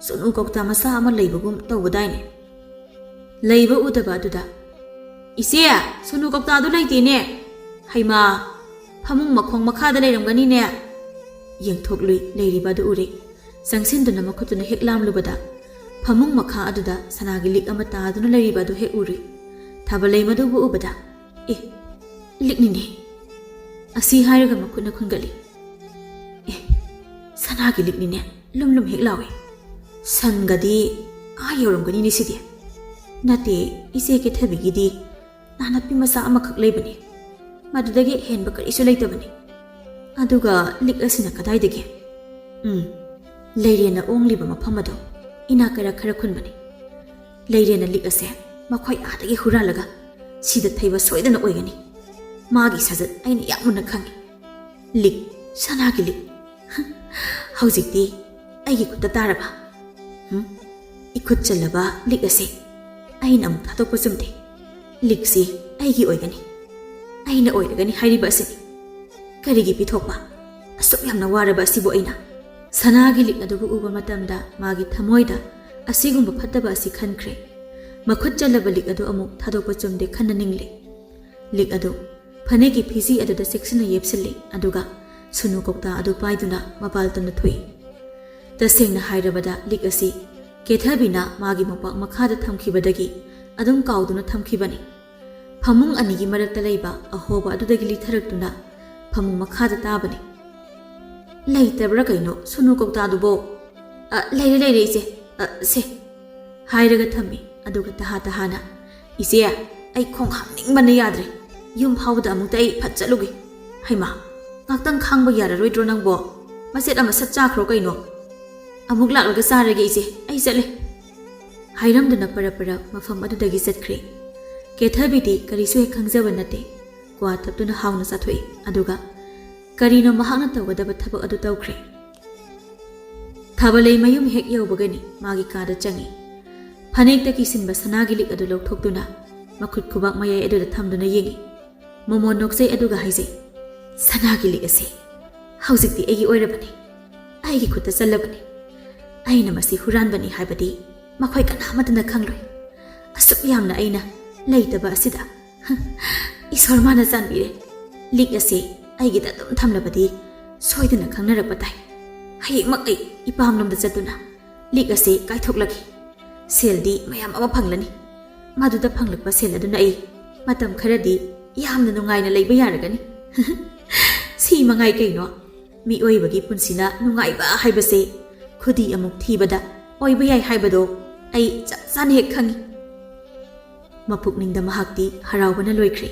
ꯁꯨꯅꯨ ꯀꯧꯇꯥ ꯃꯆꯥ ꯑꯃ ꯂꯩꯕꯒꯨꯝ ꯇꯧꯕꯗꯥꯏꯅꯦ? ꯂꯩꯕ ꯎꯗꯕ ꯑꯗꯨꯗ, "ꯏꯆꯦ, ꯁꯨꯅꯨ ꯀꯧꯇꯥꯗꯨ ꯂꯩꯇꯦꯅꯦ꯫ ꯍꯩꯃꯥ, ꯐꯃꯨꯡ ꯃꯈꯣꯡ ꯃꯈꯥꯗ ꯂꯩꯔꯝꯒꯅꯤꯅꯦ꯫" ꯌꯦꯡꯊꯣꯛꯂꯨꯏ, ꯂꯩꯔꯤꯕ ꯑꯗꯨ ꯎꯔꯦ꯫ ꯆꯪꯁꯤꯟꯗꯨꯅ ꯃꯈꯨꯠꯇꯨꯅ ꯍꯦꯛ ꯂꯥꯝꯂꯨꯕꯗ, ꯐꯃꯨꯡ ꯃꯈꯥ ꯑꯗꯨꯗ ꯁꯅꯥꯒꯤ ꯂꯤꯛ ꯑꯃ ꯇꯥꯗꯨꯅ ꯂꯩꯔꯤꯕ ꯑꯗꯨ ꯍꯦꯛ ꯎꯔꯨꯏ꯫ ꯊꯥꯕꯂꯩ ꯃꯗꯨꯕꯨ ꯎꯕꯗ, "ꯑꯦ, ꯂꯤꯛꯅꯤꯅꯦ꯫ ꯑꯁꯤ ꯍꯥꯏꯔꯒ ꯃꯈꯨꯠꯅ ꯈꯨꯟꯒꯠꯂꯤ꯫ ꯑꯦ, ꯁꯅꯥꯒꯤ ꯂꯤꯛꯅꯤꯅꯦ, ꯂꯨꯝ ꯂꯨꯝ ꯍꯦꯛ ꯂꯥꯎꯏ꯫ ꯁꯟꯒꯗꯤ ꯑꯥ ꯌꯧꯔꯝꯒꯅꯤꯅꯦ ꯁꯤꯗꯤ꯫ ꯅꯠꯇꯦ, ꯏꯆꯦ ꯀꯦꯊꯕꯤꯒꯤꯗꯤ ꯅꯥꯅꯞꯄꯤ ꯃꯆꯥ ꯑꯃꯈꯛ ꯂꯩꯕꯅꯤ꯫ ꯃꯗꯨꯗꯒꯤ ꯍꯦꯟꯕ ꯀꯔꯤꯁꯨ ꯂꯩꯇꯕꯅꯤ꯫ ꯑꯗꯨꯒ ꯂꯤꯛ ꯑꯁꯤꯅ ꯀꯗꯥꯏꯗꯒꯤ? ꯎꯝ, ꯂꯩꯔꯦꯟꯅ ꯑꯣꯡꯂꯤꯕ ꯃꯐꯝ ꯑꯗꯣ ꯏꯅꯥꯛ ꯀꯩꯔꯥꯛ ꯈꯔ ꯈꯨꯟꯕꯅꯤ꯫ ꯂꯩꯔꯦꯟꯅ ꯂꯤꯛ ꯑꯁꯦ ꯃꯈꯣꯏ ꯑꯥꯗꯒꯤ ꯍꯨꯔꯥꯜꯂꯒ ꯁꯤꯗ ꯊꯩꯕ ꯁꯣꯏꯗꯅ ꯑꯣꯏꯒꯅꯤ꯫ ꯃꯥꯒꯤ ꯁꯥꯖꯠ ꯑꯩꯅ ꯌꯥꯝ ꯃꯨꯟꯅ ꯈꯪꯏ꯫ ꯂꯤꯛ, ꯁꯅꯥꯒꯤ ꯂꯤꯛ꯫ ꯍꯧꯖꯤꯛꯇꯤ ꯑꯩꯒꯤ ꯈꯨꯠꯇ ꯇꯥꯔꯕ? ꯍꯨꯝ? ꯏꯈꯨꯠ ꯆꯜꯂꯕ ꯂꯤꯛ ꯑꯁꯦ ꯑꯩꯅ ꯑꯃꯨꯛ ꯊꯥꯗꯣꯛꯄ ꯆꯨꯝꯗꯦ꯫ ꯂꯤꯛꯁꯤ ꯑꯩꯒꯤ ꯑꯣꯏꯒꯅꯤ꯫ ꯑꯩꯅ ꯑꯣꯏꯔꯒꯅꯤ ꯍꯥꯏꯔꯤꯕ ꯑꯁꯤꯅꯤ꯫ ꯀꯔꯤꯒꯤ ꯄꯤꯊꯣꯛꯄ? ꯑꯁꯨꯛ ꯌꯥꯝꯅ ꯋꯥꯔꯕ ꯑꯁꯤꯕꯨ ꯑꯩꯅ?" ꯁꯅꯥꯒꯤ ꯂꯤꯛ ꯑꯗꯨꯕꯨ ꯎꯕ ꯃꯇꯝꯗ ꯃꯥꯒꯤ ꯊꯃꯣꯏꯗ ꯑꯁꯤꯒꯨꯝꯕ ꯐꯠꯇꯕ ꯑꯁꯤ ꯈꯟꯈ꯭ꯔꯦ꯫ ꯃꯈꯨꯠ ꯆꯜꯂꯕ ꯂꯤꯛ ꯑꯗꯨ ꯑꯃꯨꯛ ꯊꯥꯗꯣꯛꯄ ꯆꯨꯝꯗꯦ ꯈꯟꯅ ꯅꯤꯡꯂꯦ꯫ ꯂꯤꯛ ꯑꯗꯨ ꯐꯅꯦꯛꯀꯤ ꯐꯤꯖꯤ ꯑꯗꯨꯗ ꯆꯦꯛꯁꯤꯟꯅ ꯌꯦꯞꯁꯤꯜꯂꯤ, ꯑꯗꯨꯒ ꯁꯨꯅꯨ ꯀꯧꯇꯥ ꯑꯗꯨ ꯄꯥꯏꯗꯨꯅ ꯃꯄꯥꯜ ꯇꯝꯅ ꯊꯣꯛꯏ꯫ ꯇꯁꯦꯡꯅ ꯍꯥꯏꯔꯕꯗ, ꯂꯤꯛ ꯑꯁꯤ ꯀꯦꯊꯕꯤꯅ ꯃꯥꯒꯤ ꯃꯣꯝꯄꯥꯛ ꯃꯈꯥꯗ ꯊꯝꯈꯤꯕꯗꯒꯤ ꯑꯗꯨꯝ ꯀꯥꯎꯗꯨꯅ ꯊꯝꯈꯤꯕꯅꯤ꯫ ꯐꯃꯨꯡ ꯑꯅꯤꯒꯤ ꯃꯔꯛꯇ ꯂꯩꯕ ꯑꯍꯣꯕ ꯑꯗꯨꯗꯒꯤ ꯂꯤꯊꯔꯛꯇꯨꯅ ꯐꯃꯨꯡ ꯃꯈꯥꯗ ꯇꯥꯕꯅꯤ꯫ "ꯂꯩꯇꯕ꯭ꯔꯥ ꯀꯩꯅꯣ ꯁꯨꯅꯨ ꯀꯧꯇꯥꯗꯨꯕꯣ?" "ꯑ, ꯂꯩꯔꯦ, ꯂꯩꯔꯦ, ꯏꯆꯦ꯫ ꯑ, ꯁꯦ," ꯍꯥꯏꯔꯒ ꯊꯝꯃꯤ꯫ ꯑꯗꯨꯒ ꯇꯍꯥ ꯇꯍꯥꯅ, "ꯏꯆꯦ, ꯑꯩ ꯈꯣꯡ ꯍꯥꯝꯅꯤꯡꯕꯅ ꯌꯥꯗ꯭ꯔꯦ꯫ ꯌꯨꯝ ꯐꯥꯎꯕꯗ ꯑꯃꯨꯛꯇ ꯑꯩ ꯐꯠ ꯆꯠꯂꯨꯒꯦ꯫ ꯍꯩꯃꯥ, ꯉꯥꯛꯇꯪ ꯈꯥꯡꯕ ꯌꯥꯔꯔꯣꯏꯗ꯭ꯔꯣ ꯅꯪꯕꯣ? ꯃꯆꯦꯠ ꯑꯃ ꯁꯠ ꯆꯥꯈ꯭ꯔꯣ ꯀꯩꯅꯣ꯫ ꯑꯃꯨꯛ ꯂꯥꯛꯂꯒ ꯆꯥꯔꯒꯦ ꯏꯆꯦ, ꯑꯩ ꯆꯠꯂꯦ," ꯍꯥꯏꯔꯝꯗꯨꯅ ꯄꯔꯞ ꯄꯔꯞ ꯃꯐꯝ ꯑꯗꯨꯗꯒꯤ ꯆꯠꯈ꯭ꯔꯦ꯫ ꯀꯦꯊꯕꯤꯗꯤ ꯀꯔꯤꯁꯨ ꯍꯦꯛ ꯈꯪꯖꯕ ꯅꯠꯇꯦ꯫ ꯀ꯭ꯋꯥ ꯊꯛꯇꯨꯅ ꯍꯥꯎꯅ ꯆꯥꯊꯣꯛꯏ, ꯑꯗꯨꯒ ꯀꯔꯤꯅꯣ ꯃꯍꯥꯛꯅ ꯇꯧꯒꯗꯕ ꯊꯕꯛ ꯑꯗꯨ ꯇꯧꯈ꯭ꯔꯦ꯫ ꯊꯥꯕꯂꯩ ꯃꯌꯨꯝ ꯍꯦꯛ ꯌꯧꯕꯒꯅꯤ ꯃꯥꯒꯤ ꯀꯥꯗ ꯆꯪꯏ꯫ ꯐꯅꯦꯛꯇ ꯀꯤꯁꯤꯟꯕ ꯁꯅꯥꯒꯤ ꯂꯤꯛ ꯑꯗꯨ ꯂꯧꯊꯣꯛꯇꯨꯅ ꯃꯈꯨꯠ ꯈꯨꯕꯥꯛ ꯃꯌꯥꯏ ꯑꯗꯨꯗ ꯊꯝꯗꯨꯅ ꯌꯦꯡꯏ꯫ ꯃꯣꯃꯣꯟ ꯅꯣꯛꯆꯩ ꯑꯗꯨꯒ ꯍꯥꯏꯖꯩ, "ꯁꯅꯥꯒꯤ ꯂꯤꯛ ꯑꯁꯤ ꯍꯧꯖꯤꯛꯇꯤ ꯑꯩꯒꯤ ꯑꯣꯏꯔꯕꯅꯤ, ꯑꯩꯒꯤ ꯈꯨꯠꯇ ꯆꯜꯂꯕꯅꯤ꯫ ꯑꯩꯅ ꯃꯁꯤ ꯍꯨꯔꯥꯟꯕꯅꯤ ꯍꯥꯏꯕꯗꯤ ꯃꯈꯣꯏ ꯀꯅꯥꯃꯠꯇꯅ ꯈꯪꯂꯣꯏ꯫ ꯑꯁꯨꯛ ꯌꯥꯝꯅ ꯑꯩꯅ ꯂꯩꯇꯕ ꯑꯁꯤꯗ ꯏꯁꯣꯔ ꯃꯥꯅ ꯆꯥꯟꯕꯤꯔꯦ꯫ ꯂꯤꯛ ꯑꯁꯤ ꯑꯩꯒꯤꯗ ꯑꯗꯨꯝ ꯊꯝꯂꯕꯗꯤ ꯁꯣꯏꯗꯅ ꯈꯪꯅꯔꯛꯄ ꯇꯥꯏ꯫ ꯍꯌꯦꯡꯃꯛ ꯑꯩ ꯏꯄꯥꯝꯂꯣꯝꯗ ꯆꯠꯇꯨꯅ ꯂꯤꯛ ꯑꯁꯤ ꯀꯥꯏꯊꯣꯛꯂꯒꯦ꯫ ꯁꯦꯜꯗꯤ ꯃꯌꯥꯝ ꯑꯃ ꯐꯪꯂꯅꯤ꯫ ꯃꯗꯨꯗ ꯐꯪꯂꯛꯄ ꯁꯦꯜ ꯑꯗꯨꯅ ꯑꯩ ꯃꯇꯝ ꯈꯔꯗꯤ ꯌꯥꯝꯅ ꯅꯨꯡꯉꯥꯏꯅ ꯂꯩꯕ ꯌꯥꯔꯒꯅꯤ꯫ ꯁꯤ ꯃꯉꯥꯏ ꯀꯩꯅꯣ꯫ ꯃꯤꯑꯣꯏꯕꯒꯤ ꯄꯨꯟꯁꯤꯅ ꯅꯨꯡꯉꯥꯏꯕ ꯍꯥꯏꯕꯁꯦ ꯈꯨꯗꯤ ꯑꯃꯨꯛ ꯊꯤꯕꯗ ꯑꯣꯏꯕ ꯌꯥꯏ ꯍꯥꯏꯕꯗꯣ ꯑꯩ ꯆꯞ ꯆꯥꯅ ꯍꯦꯛ ꯈꯪꯏ꯫" ꯃꯄꯨꯛꯅꯤꯡꯗ ꯃꯍꯥꯛꯇꯤ ꯍꯔꯥꯎꯕꯅ ꯂꯣꯏꯈ꯭ꯔꯦ꯫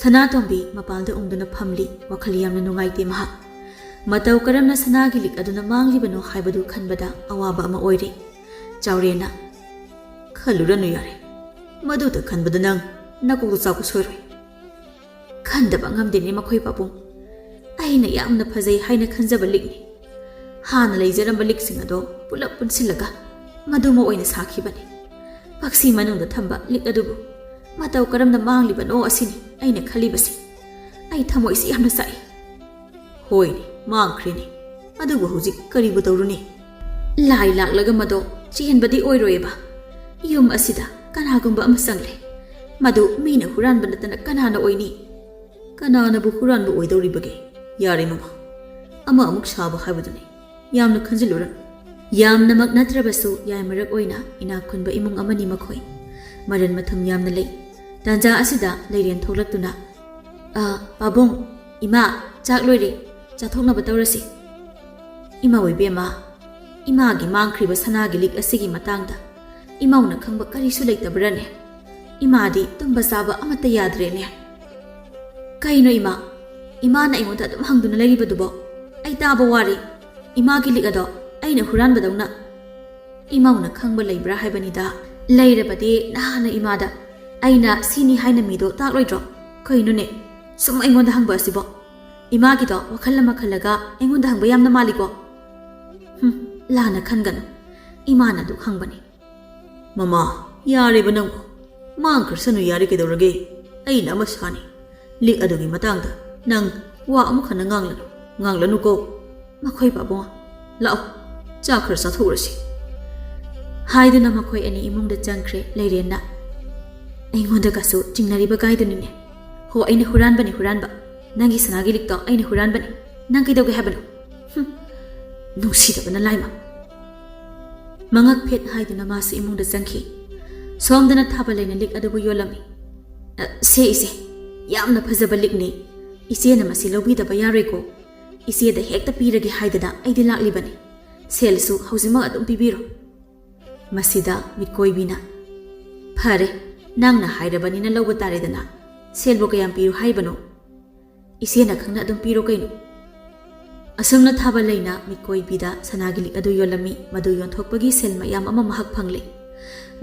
ꯁꯅꯥꯇꯣꯝꯕꯤ ꯃꯄꯥꯜꯗ ꯎꯪꯗꯨꯅ ꯐꯝꯂꯤ, ꯋꯥꯈꯜ ꯌꯥꯝꯅ ꯅꯨꯡꯉꯥꯏꯇꯦ ꯃꯍꯥꯛ꯫ ꯃꯇꯧ ꯀꯔꯝꯅ ꯁꯅꯥꯒꯤ ꯂꯤꯛ ꯑꯗꯨꯅ ꯃꯥꯡꯂꯤꯕꯅꯣ ꯍꯥꯏꯕꯗꯨ ꯈꯟꯕꯗ ꯑꯋꯥꯕ ꯑꯃ ꯑꯣꯏꯔꯦ꯫ ꯆꯥꯎꯔꯦꯟꯅ, "ꯈꯜꯂꯨꯔꯅꯨ ꯌꯥꯔꯦ, ꯃꯗꯨꯗ ꯈꯟꯕꯗ ꯅꯪ ꯅꯀꯣꯛꯇ ꯆꯥꯛꯄ ꯁꯣꯏꯔꯣꯏ꯫ ꯈꯟꯗꯕ ꯉꯝꯗꯦꯅꯦ ꯃꯈꯣꯏ ꯄꯥꯕꯨꯡ꯫ ꯑꯩꯅ ꯌꯥꯝꯅ ꯐꯖꯩ ꯍꯥꯏꯅ ꯈꯟꯖꯕ ꯂꯤꯛꯅꯤ꯫ ꯍꯥꯟꯅ ꯂꯩꯖꯔꯝꯕ ꯂꯤꯛꯁꯤꯡ ꯑꯗꯣ ꯄꯨꯂꯞ ꯄꯨꯟꯁꯤꯜꯂꯒ ꯃꯗꯨꯃ ꯑꯣꯏꯅ ꯁꯥꯈꯤꯕꯅꯤ꯫ ꯄꯛꯁꯤ ꯃꯅꯨꯡꯗ ꯊꯝꯕ ꯂꯤꯛ ꯑꯗꯨꯕꯨ ꯃꯇꯧ ꯀꯔꯝꯅ ꯃꯥꯡꯂꯤꯕꯅꯣ ꯑꯁꯤꯅꯤ ꯑꯩꯅ ꯈꯜꯂꯤꯕꯁꯤ꯫ ꯑꯩ ꯊꯃꯣꯏꯁꯤ ꯌꯥꯝꯅ ꯆꯥꯛꯏ꯫" "ꯍꯣꯏꯅꯦ, ꯃꯥꯡꯈ꯭ꯔꯦꯅꯦ꯫ ꯑꯗꯨꯕꯨ ꯍꯧꯖꯤꯛ ꯀꯔꯤꯕꯨ ꯇꯧꯔꯨꯅꯤ? ꯂꯥꯏ ꯂꯥꯛꯂꯒ ꯃꯗꯣ ꯆꯦꯟꯕꯗꯤ ꯑꯣꯏꯔꯣꯏꯑꯕ꯫ ꯌꯨꯝ ꯑꯁꯤꯗ ꯀꯅꯥꯒꯨꯝꯕ ꯑꯃ ꯆꯪꯂꯦ꯫ ꯃꯗꯨ ꯃꯤꯅ ꯍꯨꯔꯥꯟꯕ ꯅꯠꯇꯅ ꯀꯅꯥꯅ ꯑꯣꯏꯅꯤ?" ꯀꯅꯥꯅꯕꯨ ꯍꯨꯔꯥꯟꯕ ꯑꯣꯏꯗꯧꯔꯤꯕꯒꯦ? ꯌꯥꯔꯦ ꯃꯃꯥ, ꯑꯃ ꯑꯃꯨꯛ ꯁꯥꯕ ꯍꯥꯏꯕꯗꯨꯅꯤ꯫ ꯌꯥꯝꯅ ꯈꯟꯖꯤꯜꯂꯨꯔꯅꯨ꯫ ꯌꯥꯝꯅꯃꯛ ꯅꯠꯇ꯭ꯔꯕꯁꯨ ꯌꯥꯏꯃꯔꯛ ꯑꯣꯏꯅ ꯏꯅꯥꯛ ꯈꯨꯟꯕ ꯏꯃꯨꯡ ꯑꯃꯅꯤ ꯃꯈꯣꯏ꯫ ꯃꯔꯟ ꯃꯊꯨꯝ ꯌꯥꯝꯅ ꯂꯩ꯫ ꯇꯥꯟꯖꯥ ꯑꯁꯤꯗ ꯂꯩꯔꯦꯟ ꯊꯣꯛꯂꯛꯇꯨꯅ, "ꯑ, ꯄꯥꯕꯨꯡ, ꯏꯃꯥ, ꯆꯥꯛ ꯂꯣꯏꯔꯦ, ꯆꯥꯊꯣꯛꯅꯕ ꯇꯧꯔꯁꯤ꯫" "ꯏꯃꯥ ꯑꯣꯏꯕꯦꯝꯃ, ꯏꯃꯥꯒꯤ ꯃꯥꯡꯈ꯭ꯔꯤꯕ ꯁꯅꯥꯒꯤ ꯂꯤꯛ ꯑꯁꯤꯒꯤ ꯃꯇꯥꯡꯗ ꯏꯃꯧꯅ ꯈꯪꯕ ꯀꯔꯤꯁꯨ ꯂꯩꯇꯕ꯭ꯔꯅꯦ? ꯏꯃꯥꯗꯤ ꯇꯨꯝꯕ ꯆꯥꯕ ꯑꯃꯠꯇ ꯌꯥꯗ꯭ꯔꯦꯅꯦ꯫" "ꯀꯩꯅꯣ ꯏꯃꯥ? ꯏꯃꯥꯅ ꯑꯩꯉꯣꯟꯗ ꯑꯗꯨꯝ ꯍꯪꯗꯨꯅ ꯂꯩꯔꯤꯕꯗꯨꯕꯣ? ꯑꯩ ꯇꯥꯕ ꯋꯥꯔꯦ꯫ ꯏꯃꯥꯒꯤ ꯂꯤꯛ ꯑꯗꯣ ꯑꯩꯅ ꯍꯨꯔꯥꯟꯕꯗꯧꯅ?" "ꯏꯃꯧꯅ ꯈꯪꯕ ꯂꯩꯕ꯭ꯔꯥ ꯍꯥꯏꯕꯅꯤꯗ꯫ ꯂꯩꯔꯕꯗꯤ ꯅꯍꯥꯟꯅ ꯏꯃꯥꯗ ꯑꯩꯅ ꯁꯤꯅꯤ ꯍꯥꯏꯅ ꯃꯤꯗꯣ ꯇꯥꯛꯂꯣꯏꯗ꯭ꯔꯣ? ꯀꯩꯅꯣꯅꯦ, ꯁꯨꯝ ꯑꯩꯉꯣꯟꯗ ꯍꯪꯕ ꯑꯁꯤꯕꯣ? ꯏꯃꯥꯒꯤꯗꯣ ꯋꯥꯈꯜ ꯑꯃ ꯈꯜꯂꯒ ꯑꯩꯉꯣꯟꯗ ꯍꯪꯕ ꯌꯥꯝꯅ ꯃꯥꯜꯂꯤꯀꯣ?" "ꯍꯨꯝ, ꯂꯥꯟꯅ ꯈꯟꯒꯅꯨ꯫ ꯏꯃꯥꯅ ꯑꯗꯨ ꯈꯪꯕꯅꯤ꯫" "ꯃꯃꯥ, ꯌꯥꯔꯦꯕ ꯅꯪꯕꯨ꯫ ꯃꯥꯡꯈ꯭ꯔꯁꯅꯨ ꯌꯥꯔꯦ, ꯀꯩꯗꯧꯔꯒꯦ? ꯑꯩꯅ ꯑꯃ ꯁꯥꯅꯤ꯫ ꯂꯤꯛ ꯑꯗꯨꯒꯤ ꯃꯇꯥꯡꯗ ꯅꯪ ꯋꯥ ꯑꯃꯨꯛ ꯍꯟꯅ ꯉꯥꯡꯂꯅꯨ, ꯉꯥꯡꯂꯅꯨꯀꯣ꯫ ꯃꯈꯣꯏ ꯄꯥꯕꯨꯡ, ꯂꯥꯛꯑꯣ, ꯆꯥꯛ ꯈꯔ ꯆꯥꯊꯣꯛꯎꯔꯁꯤ꯫" ꯍꯥꯏꯗꯨꯅ ꯃꯈꯣꯏ ꯑꯅꯤ ꯏꯃꯨꯡꯗ ꯆꯪꯈ꯭ꯔꯦ ꯂꯩꯔꯦꯟꯅ꯫ "ꯑꯩꯉꯣꯟꯗꯒꯁꯨ ꯆꯤꯡꯅꯔꯤꯕ ꯀꯥꯏꯗꯨꯅꯤꯅꯦ꯫ ꯍꯣ, ꯑꯩꯅ ꯍꯨꯔꯥꯟꯕꯅꯤ, ꯍꯨꯔꯥꯟꯕ꯫ ꯅꯪꯒꯤ ꯁꯅꯥꯒꯤ ꯂꯤꯛꯇꯣ ꯑꯩꯅ ꯍꯨꯔꯥꯟꯕꯅꯤ꯫ ꯅꯪ ꯀꯩꯗꯧꯒꯦ ꯍꯥꯏꯕꯅꯣ?" "ꯍꯨꯝ, ꯅꯨꯡꯁꯤꯗꯕꯅ ꯂꯥꯏꯃ꯫" ꯃꯉꯛ ꯐꯦꯠ ꯍꯥꯏꯗꯨꯅ ꯃꯥꯁꯨ ꯏꯃꯨꯡꯗ ꯆꯪꯈꯤ꯫ ꯁꯣꯝꯗꯅ ꯊꯥꯕ ꯂꯩꯅ ꯂꯤꯛ ꯑꯗꯨꯕꯨ ꯌꯣꯜꯂꯝꯃꯤ꯫ "ꯑ, ꯁꯦ ꯏꯆꯦ, ꯌꯥꯝꯅ ꯐꯖꯕ ꯂꯤꯛꯅꯤ꯫ ꯏꯆꯦꯅ ꯃꯁꯤ ꯂꯧꯕꯤꯗꯕ ꯌꯥꯔꯣꯏꯀꯣ꯫ ꯏꯆꯦꯗ ꯍꯦꯛꯇ ꯄꯤꯔꯒꯦ ꯍꯥꯏꯗꯅ ꯑꯩꯗꯤ ꯂꯥꯛꯂꯤꯕꯅꯤ꯫ ꯁꯦꯜꯁꯨ ꯍꯧꯖꯤꯛꯃꯛ ꯑꯗꯨꯝ ꯄꯤꯕꯤꯔꯣ꯫" ꯃꯁꯤꯗ ꯃꯤꯠꯀꯣꯏꯕꯤꯅ, "ꯐꯔꯦ, ꯅꯪꯅ ꯍꯥꯏꯔꯕꯅꯤꯅ ꯂꯧꯕ ꯇꯥꯔꯦꯗꯅ꯫ ꯁꯦꯜꯕꯨ ꯀꯌꯥꯝ ꯄꯤꯌꯨ ꯍꯥꯏꯕꯅꯣ?" "ꯏꯆꯦꯅ ꯈꯪꯅ ꯑꯗꯨꯝ ꯄꯤꯔꯣ ꯀꯩꯅꯣ꯫" ꯑꯁꯨꯝꯅ ꯊꯥꯕ ꯂꯩꯅ ꯃꯤꯠꯀꯣꯏꯕꯤꯗ ꯁꯅꯥꯒꯤ ꯂꯤꯛ ꯑꯗꯨ ꯌꯣꯜꯂꯝꯃꯤ꯫ ꯃꯗꯨ ꯌꯣꯟꯊꯣꯛꯄꯒꯤ ꯁꯦꯜ ꯃꯌꯥꯝ ꯑꯃ ꯃꯍꯥꯛ ꯐꯪꯂꯦ꯫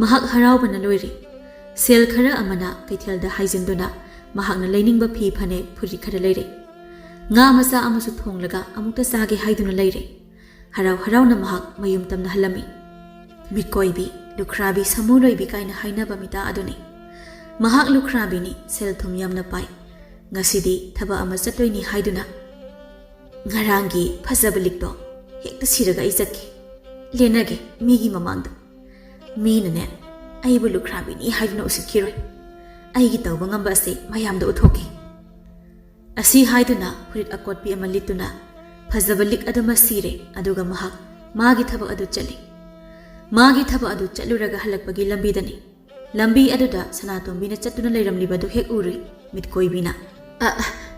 ꯃꯍꯥꯛ ꯍꯔꯥꯎꯕꯅ ꯂꯣꯏꯔꯦ꯫ ꯁꯦꯜ ꯈꯔ ꯑꯃꯅ ꯀꯩꯊꯦꯜꯗ ꯍꯥꯏꯖꯤꯟꯗꯨꯅ ꯃꯍꯥꯛꯅ ꯂꯩꯅꯤꯡꯕ ꯐꯤ ꯐꯅꯦꯛ ꯐꯨꯔꯤꯠ ꯈꯔ ꯂꯩꯔꯦ꯫ ꯉꯥ ꯃꯆꯥ ꯑꯃꯁꯨ ꯊꯣꯡꯂꯒ ꯑꯃꯨꯛꯇ ꯆꯥꯒꯦ ꯍꯥꯏꯗꯨꯅ ꯂꯩꯔꯦ꯫ ꯍꯔꯥꯎ ꯍꯔꯥꯎꯅ ꯃꯍꯥꯛ ꯃꯌꯨꯝ ꯇꯝꯅ ꯍꯜꯂꯝꯃꯤ꯫ ꯃꯤꯠꯀꯣꯏꯕꯤ, ꯂꯨꯈ꯭ꯔꯥꯕꯤ, ꯁꯥꯃꯨ ꯂꯣꯏꯕꯤ ꯀꯥꯏꯅ ꯍꯥꯏꯅꯕ ꯃꯤꯇꯥ ꯑꯗꯨꯅꯤ꯫ ꯃꯍꯥꯛ ꯂꯨꯈ꯭ꯔꯥꯕꯤꯅꯤ, ꯁꯦꯜ ꯊꯨꯝ ꯌꯥꯝꯅ ꯄꯥꯏ꯫ ꯉꯁꯤꯗꯤ ꯊꯕꯛ ꯑꯃ ꯆꯠꯇꯣꯏꯅꯤ ꯍꯥꯏꯗꯨꯅ ꯉꯔꯥꯡꯒꯤ ꯐꯖꯕ ꯂꯤꯛꯇꯣ ꯍꯦꯛꯇ ꯁꯤꯔꯒ ꯑꯩ ꯆꯠꯀꯦ, ꯂꯦꯟꯅꯒꯦ ꯃꯤꯒꯤ ꯃꯃꯥꯡꯗ꯫ ꯃꯤꯅꯅꯦ, ꯑꯩꯕꯨ ꯂꯨꯈ꯭ꯔꯥꯕꯤꯅꯤ ꯍꯥꯏꯗꯨꯅ ꯎꯁꯤꯠꯈꯤꯔꯣꯏ꯫ ꯑꯩꯒꯤ ꯇꯧꯕ ꯉꯝꯕ ꯑꯁꯤ ꯃꯌꯥꯝꯗ ꯎꯠꯊꯣꯛꯀꯦ꯫ ꯑꯁꯤ ꯍꯥꯏꯗꯨꯅ ꯐꯨꯔꯤꯠ ꯑꯀꯣꯠꯄꯤ ꯑꯃ ꯂꯤꯠꯇꯨꯅ ꯐꯖꯕ ꯂꯤꯛ ꯑꯗꯨꯃ ꯁꯤꯔꯦ, ꯑꯗꯨꯒ ꯃꯍꯥꯛ ꯃꯥꯒꯤ ꯊꯕꯛ ꯑꯗꯨ ꯆꯠꯂꯤ꯫ ꯃꯥꯒꯤ ꯊꯕꯛ ꯑꯗꯨ ꯆꯠꯂꯨꯔꯒ ꯍꯜꯂꯛꯄꯒꯤ ꯂꯝꯕꯤꯗꯅꯤ꯫ ꯂꯝꯕꯤ ꯑꯗꯨꯗ ꯁꯅꯥꯇꯣꯝꯕꯤꯅ ꯆꯠꯇꯨꯅ ꯂꯩꯔꯝꯂꯤꯕꯗꯨ ꯍꯦꯛ ꯎꯔꯨꯏ ꯃꯤꯠꯀꯣꯏꯕꯤꯅ꯫ "ꯑ,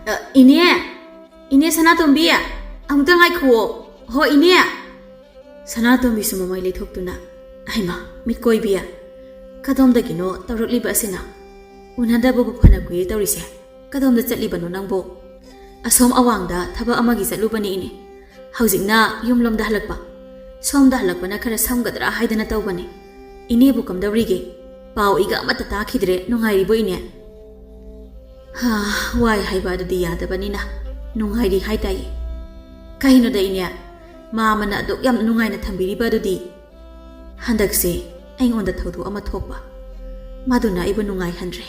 ꯑ, ꯏꯅꯦ! ꯏꯅꯦ ꯁꯅꯥꯇꯣꯝꯕꯤ! ꯑꯃꯨꯛꯇ ꯉꯥꯏꯈꯨꯑꯣ! ꯍꯣ ꯏꯅꯦ!" ꯁꯅꯥꯇꯣꯝꯕꯤꯁꯨ ꯃꯃꯥꯏ ꯂꯩꯊꯣꯛꯇꯨꯅ, "ꯍꯩꯃꯥ, ꯃꯤꯠꯀꯣꯏꯕꯤ! ꯀꯗꯣꯝꯗꯒꯤꯅꯣ ꯇꯧꯔꯛꯂꯤꯕ ꯑꯁꯤꯅ? ꯎꯅꯗꯕꯕꯨ ꯐꯅ ꯀꯨꯏꯔꯦ ꯇꯧꯔꯤꯁꯦ꯫ ꯀꯗꯣꯝꯗ ꯆꯠꯂꯤꯕꯅꯣ ꯅꯪꯕꯣ?" "ꯑꯁꯣꯝ ꯑꯋꯥꯡꯗ ꯊꯕꯛ ꯑꯃꯒꯤ ꯆꯠꯂꯨꯕꯅꯤ ꯏꯅꯦ꯫ ꯍꯧꯖꯤꯛꯅ ꯌꯨꯝꯂꯣꯝꯗ ꯍꯜꯂꯛꯄ꯫ ꯁꯣꯝꯗ ꯍꯜꯂꯛꯄꯅ ꯈꯔ ꯁꯝꯒꯗ꯭ꯔꯥ ꯍꯥꯏꯗꯅ ꯇꯧꯕꯅꯤ꯫ ꯏꯅꯦꯕꯨ ꯀꯝꯗꯧꯔꯤꯒꯦ? ꯄꯥꯎ ꯏꯒ ꯑꯃꯠꯇ ꯇꯥꯈꯤꯗ꯭ꯔꯦ꯫ ꯅꯨꯡꯉꯥꯏꯔꯤꯕꯣ ꯏꯅꯦ?" "ꯍꯥ, ꯋꯥꯏ ꯍꯥꯏꯕ ꯑꯗꯨꯗꯤ ꯌꯥꯗꯕꯅꯤꯅ ꯅꯨꯡꯉꯥꯏꯔꯤ ꯍꯥꯏꯇꯥꯏꯌꯦ꯫ ꯀꯩꯅꯣꯗ ꯏꯅꯦ, ꯃꯥꯃꯅ ꯑꯗꯨꯛ ꯌꯥꯝ ꯅꯨꯡꯉꯥꯏꯅ ꯊꯝꯕꯤꯔꯤꯕ ꯑꯗꯨꯗꯤ?" "ꯍꯟꯗꯛꯁꯦ ꯑꯩꯉꯣꯟꯗ ꯊꯧꯗꯣꯛ ꯑꯃ ꯊꯣꯛꯄ, ꯃꯗꯨꯅ ꯑꯩꯕꯨ ꯅꯨꯡꯉꯥꯏꯍꯟꯗ꯭ꯔꯦ꯫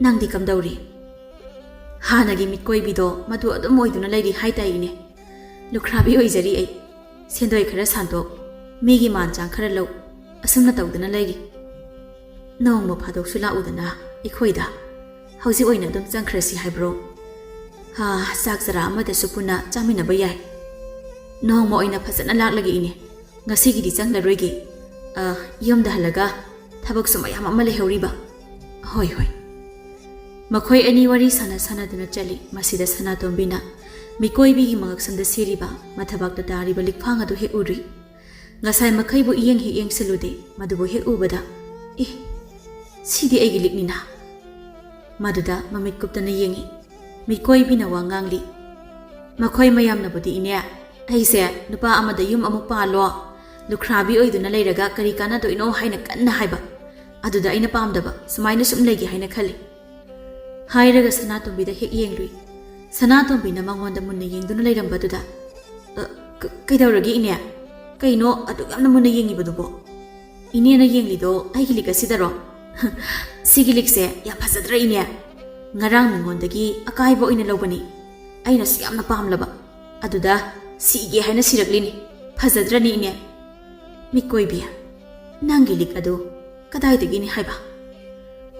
ꯅꯪꯗꯤ ꯀꯝꯗꯧꯔꯤ?" "ꯍꯥꯟꯅꯒꯤ ꯃꯤꯠꯀꯣꯏꯕꯤꯗꯣ ꯃꯗꯨ ꯑꯗꯨꯝ ꯑꯣꯏꯗꯨꯅ ꯂꯩꯔꯤ ꯍꯥꯏꯇꯥꯏꯅꯦ꯫ ꯂꯨꯈ꯭ꯔꯥꯕꯤ ꯑꯣꯏꯖꯔꯤ ꯑꯩ꯫ ꯁꯦꯟꯗꯣꯏ ꯈꯔ ꯁꯥꯟꯗꯣꯛ, ꯃꯤꯒꯤ ꯃꯥꯟ ꯆꯥꯡ ꯈꯔ ꯂꯧ, ꯑꯁꯨꯝꯅ ꯇꯧꯗꯨꯅ ꯂꯩꯔꯤ꯫ ꯅꯣꯡꯃ ꯐꯥꯗꯣꯛꯁꯨ ꯂꯥꯛꯎꯗꯅ ꯑꯩꯈꯣꯏꯗ꯫ ꯍꯧꯖꯤꯛ ꯑꯣꯏꯅ ꯑꯗꯨꯝ ꯆꯪꯈ꯭ꯔꯁꯤ ꯍꯥꯏꯕ꯭ꯔꯣ? ꯍꯥ, ꯆꯥꯛ ꯆꯔꯥ ꯑꯃꯗꯁꯨ ꯄꯨꯟꯅ ꯆꯥꯃꯤꯟꯅꯕ ꯌꯥꯏ꯫ ꯅꯣꯡꯃ ꯑꯣꯏꯅ ꯐꯖꯅ ꯂꯥꯛꯂꯒꯦ ꯏꯅꯦ꯫ ꯉꯁꯤꯒꯤꯗꯤ ꯆꯪꯂꯔꯣꯏꯒꯦ꯫ ꯑ, ꯌꯨꯝꯗ ꯍꯜꯂꯒ ꯊꯕꯛꯁꯨ ꯃꯌꯥꯝ ꯑꯃ ꯂꯩꯍꯧꯔꯤꯕ꯫" "ꯍꯣꯏ, ꯍꯣꯏ꯫" ꯃꯈꯣꯏ ꯑꯅꯤ ꯋꯥꯔꯤ ꯁꯥꯟꯅ ꯁꯥꯟꯅꯗꯨꯅ ꯆꯠꯂꯤ꯫ ꯃꯁꯤꯗ ꯁꯅꯥꯇꯣꯝꯕꯤꯅ ꯃꯤꯀꯣꯏꯕꯤꯒꯤ ꯃꯉꯛꯁꯝꯗ ꯁꯤꯔꯤꯕ, ꯃꯊꯕꯥꯛꯇ ꯇꯥꯔꯤꯕ ꯂꯤꯛꯐꯥꯡ ꯑꯗꯨ ꯍꯦꯛ ꯎꯔꯨꯏ꯫ ꯉꯁꯥꯏ ꯃꯈꯩꯕꯨ ꯏꯌꯦꯡ ꯍꯦꯛ ꯌꯦꯡꯁꯤꯜꯂꯨꯗꯦ, ꯃꯗꯨꯕꯨ ꯍꯦꯛ ꯎꯕꯗ, "ꯑꯦ, ꯁꯤꯗꯤ ꯑꯩꯒꯤ ꯂꯤꯛꯅꯤꯅ!" ꯃꯗꯨꯗ ꯃꯃꯤꯠ ꯀꯨꯞꯇꯅ ꯌꯦꯡꯉꯤ꯫ ꯃꯤꯀꯣꯏꯕꯤꯅ ꯋꯥ ꯉꯥꯡꯂꯤ꯫ ꯃꯈꯣꯏ ꯃꯌꯥꯝꯅꯕꯨꯗꯤ, "ꯏꯅꯦ, ꯑꯩꯁꯦ ꯅꯨꯄꯥ ꯑꯃꯗ ꯌꯨꯝ ꯑꯃꯨꯛ ꯄꯥꯜꯂꯣ, ꯂꯨꯈ꯭ꯔꯥꯕꯤ ꯑꯣꯏꯗꯨꯅ ꯂꯩꯔꯒ ꯀꯔꯤ ꯀꯥꯟꯅꯗꯣꯏꯅꯣ ꯍꯥꯏꯅ ꯀꯟꯅ ꯍꯥꯏꯕ꯫ ꯑꯗꯨꯗ ꯑꯩꯅ ꯄꯥꯝꯗꯕ, ꯁꯨꯃꯥꯏꯅ ꯁꯨꯝ ꯂꯩꯒꯦ ꯍꯥꯏꯅ ꯈꯜꯂꯤ꯫" ꯍꯥꯏꯔꯒ ꯁꯅꯥꯇꯣꯝꯕꯤꯗ ꯍꯦꯛ ꯌꯦꯡꯂꯨꯏ꯫ ꯁꯅꯥꯇꯣꯝꯕꯤꯅ ꯃꯉꯣꯟꯗ ꯃꯨꯟꯅ ꯌꯦꯡꯗꯨꯅ ꯂꯩꯔꯝꯕꯗꯨꯗ, "ꯑ, ꯀ-, ꯀꯩꯗꯧꯔꯒꯦ ꯏꯅꯦ? ꯀꯩꯅꯣ ꯑꯗꯨꯛ ꯌꯥꯝꯅ ꯃꯨꯟꯅ ꯌꯦꯡꯉꯤꯕꯗꯨꯕꯣ? ꯏꯅꯦꯅ ꯌꯦꯡꯂꯤꯗꯣ ꯑꯩꯒꯤ ꯂꯤꯛ ꯑꯁꯤꯗꯔꯣ? ꯁꯤꯒꯤ ꯂꯤꯛꯁꯦ ꯌꯥꯝ ꯐꯖꯗ꯭ꯔꯥ ꯏꯅꯦ? ꯉꯔꯥꯡ ꯃꯤꯉꯣꯟꯗꯒꯤ ꯑꯀꯥꯏꯕ ꯑꯣꯏꯅ ꯂꯧꯕꯅꯤ꯫ ꯑꯩꯅꯁꯨ ꯌꯥꯝꯅ ꯄꯥꯝꯂꯕ꯫ ꯑꯗꯨꯗ ꯁꯤꯒꯦ ꯍꯥꯏꯅ ꯁꯤꯔꯛꯂꯤꯅꯤ꯫ ꯐꯖꯗ꯭ꯔꯅꯤ ꯏꯅꯦ?" "ꯃꯤꯀꯣꯏꯕꯤ, ꯅꯪꯒꯤ ꯂꯤꯛ ꯑꯗꯨ ꯀꯗꯥꯏꯗꯒꯤꯅꯤ ꯍꯥꯏꯕ?"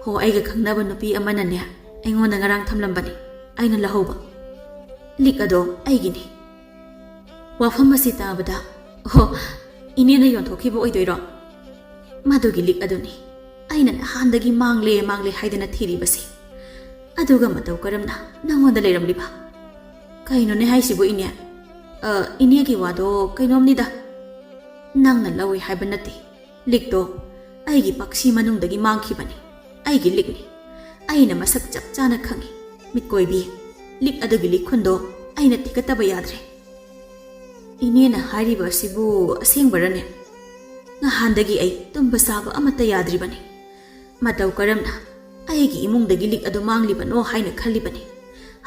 "ꯍꯣ, ꯑꯩꯒ ꯈꯪꯅꯕ ꯅꯨꯄꯤ ꯑꯃꯅꯅꯦ, ꯑꯩꯉꯣꯟꯗ ꯉꯔꯥꯡ ꯊꯝꯂꯝꯕꯅꯤ꯫ ꯑꯩꯅ ꯂꯧꯍꯧꯕ꯫ ꯂꯤꯛ ꯑꯗꯣ ꯑꯩꯒꯤꯅꯤ꯫ ꯋꯥꯐꯝ ꯑꯁꯤ ꯇꯥꯕꯗ, "ꯑꯣ, ꯏꯅꯦꯅ ꯌꯣꯟꯊꯣꯛꯈꯤꯕ ꯑꯣꯏꯗꯣꯏꯔꯣ?" "ꯃꯗꯨꯒꯤ ꯂꯤꯛ ꯑꯗꯨꯅꯤ ꯑꯩꯅ ꯅꯍꯥꯟꯗꯒꯤ ꯃꯥꯡꯂꯦ, ꯃꯥꯡꯂꯦ ꯍꯥꯏꯗꯅ ꯊꯤꯔꯤꯕꯁꯦ꯫ ꯑꯗꯨꯒ ꯃꯇꯧ ꯀꯔꯝꯅ ꯅꯪꯉꯣꯟꯗ ꯂꯩꯔꯝꯂꯤꯕ?" "ꯀꯩꯅꯣꯅꯦ ꯍꯥꯏꯁꯤꯕꯨ, ꯏꯅꯦ? ꯑ, ꯏꯅꯦꯒꯤ ꯋꯥꯗꯣ ꯀꯩꯅꯣꯝꯅꯤꯗ꯫ ꯅꯪꯅ ꯂꯧꯏ ꯍꯥꯏꯕ ꯅꯠꯇꯦ꯫ ꯂꯤꯛꯇꯣ ꯑꯩꯒꯤ ꯄꯥꯛꯁꯤ ꯃꯅꯨꯡꯗꯒꯤ ꯃꯥꯡꯈꯤꯕꯅꯤ꯫ ꯑꯩꯒꯤ ꯂꯤꯛꯅꯤ꯫ ꯑꯩꯅ ꯃꯁꯛ ꯆꯞ ꯆꯥꯅ ꯈꯪꯏ꯫ ꯃꯤꯠꯀꯣꯏꯕꯤ, ꯂꯤꯛ ꯑꯗꯨꯒꯤ ꯂꯤꯛꯈꯨꯟꯗꯣ ꯑꯩꯅ ꯊꯤꯒꯠꯇꯕ ꯌꯥꯗ꯭ꯔꯦ꯫" "ꯏꯅꯦꯅ ꯍꯥꯏꯔꯤꯕ ꯑꯁꯤꯕꯨ ꯑꯁꯦꯡꯕꯔꯅꯦ? ꯅꯍꯥꯟꯗꯒꯤ ꯑꯩ ꯇꯨꯝꯕ ꯆꯥꯕ ꯑꯃꯠꯇ ꯌꯥꯗ꯭ꯔꯤꯕꯅꯤ꯫ ꯃꯇꯧ ꯀꯔꯝꯅ ꯑꯩꯒꯤ ꯏꯃꯨꯡꯗꯒꯤ ꯂꯤꯛ ꯑꯗꯨ ꯃꯥꯡꯂꯤꯕꯅꯣ ꯍꯥꯏꯅ ꯈꯜꯂꯤꯕꯅꯤ꯫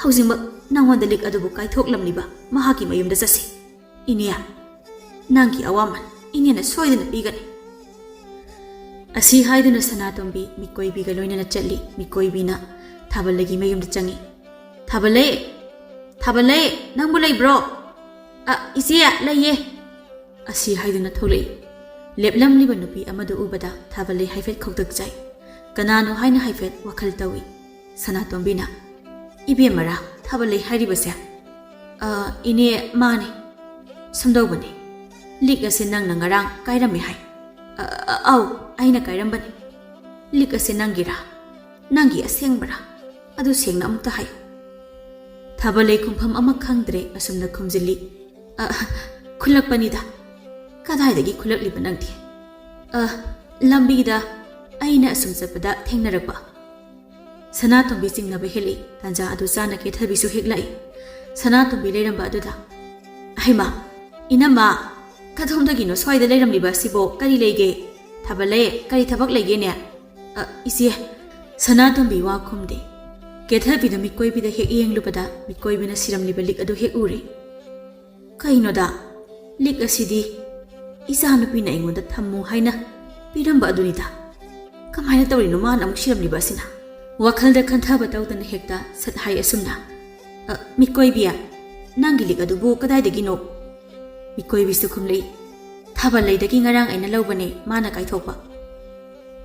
ꯍꯧꯖꯤꯛꯃꯛ ꯅꯉꯣꯟꯗ ꯂꯤꯛ ꯑꯗꯨꯕꯨ ꯀꯥꯏꯊꯣꯛꯂꯝꯂꯤꯕ ꯃꯍꯥꯛꯀꯤ ꯃꯌꯨꯝꯗ ꯆꯠꯁꯤ꯫ ꯏꯅꯦ, ꯅꯪꯒꯤ ꯑꯋꯥꯃꯟ ꯏꯅꯦꯅ ꯁꯣꯏꯗꯅ ꯄꯤꯒꯅꯤ꯫" ꯑꯁꯤ ꯍꯥꯏꯗꯨꯅ ꯁꯅꯥꯇꯣꯝꯕꯤ ꯃꯤꯀꯣꯏꯕꯤꯒ ꯂꯣꯏꯅꯅ ꯆꯠꯂꯤ꯫ ꯃꯤꯀꯣꯏꯕꯤꯅ ꯊꯥꯕꯜꯂꯩꯒꯤ ꯃꯌꯨꯝꯗ ꯆꯪꯉꯤ꯫ "ꯊꯥꯕꯜꯂꯩ! ꯊꯥꯕꯜꯂꯩ! ꯅꯪꯕꯨ ꯂꯩꯕ꯭ꯔꯣ?" "ꯑ, ꯏꯆꯦ, ꯂꯩꯌꯦ꯫" ꯑꯁꯤ ꯍꯥꯏꯗꯨꯅ ꯊꯣꯛꯂꯛꯏ꯫ ꯂꯦꯞꯂꯝꯂꯤꯕ ꯅꯨꯄꯤ ꯑꯃꯗꯨ ꯎꯕꯗ ꯊꯥꯕꯜꯂꯩ ꯍꯥꯏꯐꯦꯠ ꯈꯧꯇꯛ ꯆꯥꯏ꯫ ꯀꯅꯥꯅꯣ ꯍꯥꯏꯅ ꯍꯥꯏꯐꯦꯠ ꯋꯥꯈꯜ ꯇꯧꯏ꯫ ꯁꯅꯥꯇꯣꯝꯕꯤꯅ, "ꯏꯕꯦꯝꯃꯔꯥ ꯊꯥꯕꯜꯂꯩ ꯍꯥꯏꯔꯤꯕꯁꯦ?" "ꯑ, ꯏꯅꯦ, ꯃꯥꯅꯦ꯫ ꯁꯨꯝꯗꯧꯕꯅꯦ꯫ ꯂꯤꯛ ꯑꯁꯤ ꯅꯪꯅ ꯉꯔꯥꯡ ꯀꯥꯏꯔꯝꯃꯦ ꯍꯥꯏ꯫" "ꯑ, ꯑ, ꯑꯧ, ꯑꯩꯅ ꯀꯥꯏꯔꯝꯕꯅꯤ꯫" "ꯂꯤꯛ ꯑꯁꯤ ꯅꯪꯒꯤꯔꯥ? ꯅꯪꯒꯤ ꯑꯁꯦꯡꯕꯔꯥ? ꯑꯗꯨ ꯁꯦꯡꯅ ꯑꯃꯨꯛꯇ ꯍꯥꯏꯌꯨ꯫" ꯊꯥꯕꯜꯂꯩ ꯈꯨꯝꯐꯝ ꯑꯃ ꯈꯪꯗ꯭ꯔꯦ, ꯑꯁꯨꯝꯅ ꯈꯨꯝꯖꯤꯜꯂꯤ꯫ "ꯑ, ꯈꯨꯜꯂꯛꯄꯅꯤꯗ꯫" "ꯀꯗꯥꯏꯗꯒꯤ ꯈꯨꯜꯂꯛꯂꯤꯕ ꯅꯪꯗꯤ?" "ꯑ, ꯂꯝꯕꯤꯗ ꯑꯩꯅ ꯑꯁꯨꯝ ꯆꯠꯄꯗ ꯊꯦꯡꯅꯔꯛꯄ꯫" ꯁꯅꯥꯇꯣꯝꯕꯤ ꯆꯤꯡꯅꯕ ꯍꯦꯜꯂꯛꯏ꯫ ꯇꯥꯟꯖꯥ ꯑꯗꯨ ꯆꯥꯅ ꯀꯦꯊꯕꯤꯁꯨ ꯍꯦꯛ ꯂꯥꯛꯏ꯫ ꯁꯅꯥꯇꯣꯝꯕꯤ ꯂꯩꯔꯝꯕ ꯑꯗꯨꯗ, "ꯍꯩꯃꯥ, ꯏꯅꯝꯃ, ꯀꯗꯣꯝꯗꯒꯤꯅꯣ ꯁ꯭ꯋꯥꯏꯗ ꯂꯩꯔꯝꯂꯤꯕ ꯑꯁꯤꯕꯣ? ꯀꯔꯤ ꯂꯩꯒꯦ? ꯊꯥꯕꯜꯂꯩ, ꯀꯔꯤ ꯊꯕꯛ ꯂꯩꯒꯦꯅꯦ?" "ꯑ, ꯏꯆꯦ꯫" ꯁꯅꯥꯇꯣꯝꯕꯤ ꯋꯥ ꯈꯨꯝꯗꯦ꯫ ꯀꯦꯊꯕꯤꯗꯨ ꯃꯤꯠꯀꯣꯏꯕꯤꯗ ꯍꯦꯛ ꯌꯦꯡꯂꯨꯕꯗ ꯃꯤꯠꯀꯣꯏꯕꯤꯅ ꯁꯤꯔꯝꯂꯤꯕ ꯂꯤꯛ ꯑꯗꯨ ꯍꯦꯛ ꯎꯔꯦ꯫ "ꯀꯩꯅꯣꯗ, ꯂꯤꯛ ꯑꯁꯤꯗꯤ ꯏꯆꯥꯅꯨꯄꯤꯅ ꯑꯩꯉꯣꯟꯗ ꯊꯝꯃꯨ ꯍꯥꯏꯅ ꯄꯤꯔꯝꯕ ꯑꯗꯨꯅꯤꯗ꯫ ꯀꯃꯥꯏꯅ ꯇꯧꯔꯤꯅꯣ ꯃꯥꯅ ꯑꯃꯨꯛ ꯁꯤꯔꯝꯂꯤꯕ ꯑꯁꯤꯅ?" ꯋꯥꯈꯜꯗ ꯈꯟꯊꯕ ꯇꯧꯗꯅ ꯍꯦꯛꯇ ꯁꯠ ꯍꯥꯏ ꯑꯁꯨꯝꯅ, "ꯑ, ꯃꯤꯀꯣꯏꯕꯤ, ꯅꯪꯒꯤ ꯂꯤꯛ ꯑꯗꯨꯕꯨ ꯀꯗꯥꯏꯗꯒꯤꯅꯣ?" ꯃꯤꯀꯣꯏꯕꯤꯁꯨ ꯈꯨꯝꯂꯛꯏ, "ꯊꯥꯕꯜꯂꯩꯗꯒꯤ ꯉꯔꯥꯡ ꯑꯩꯅ ꯂꯧꯕꯅꯦ, ꯃꯥꯅ ꯀꯥꯏꯊꯣꯛꯄ꯫"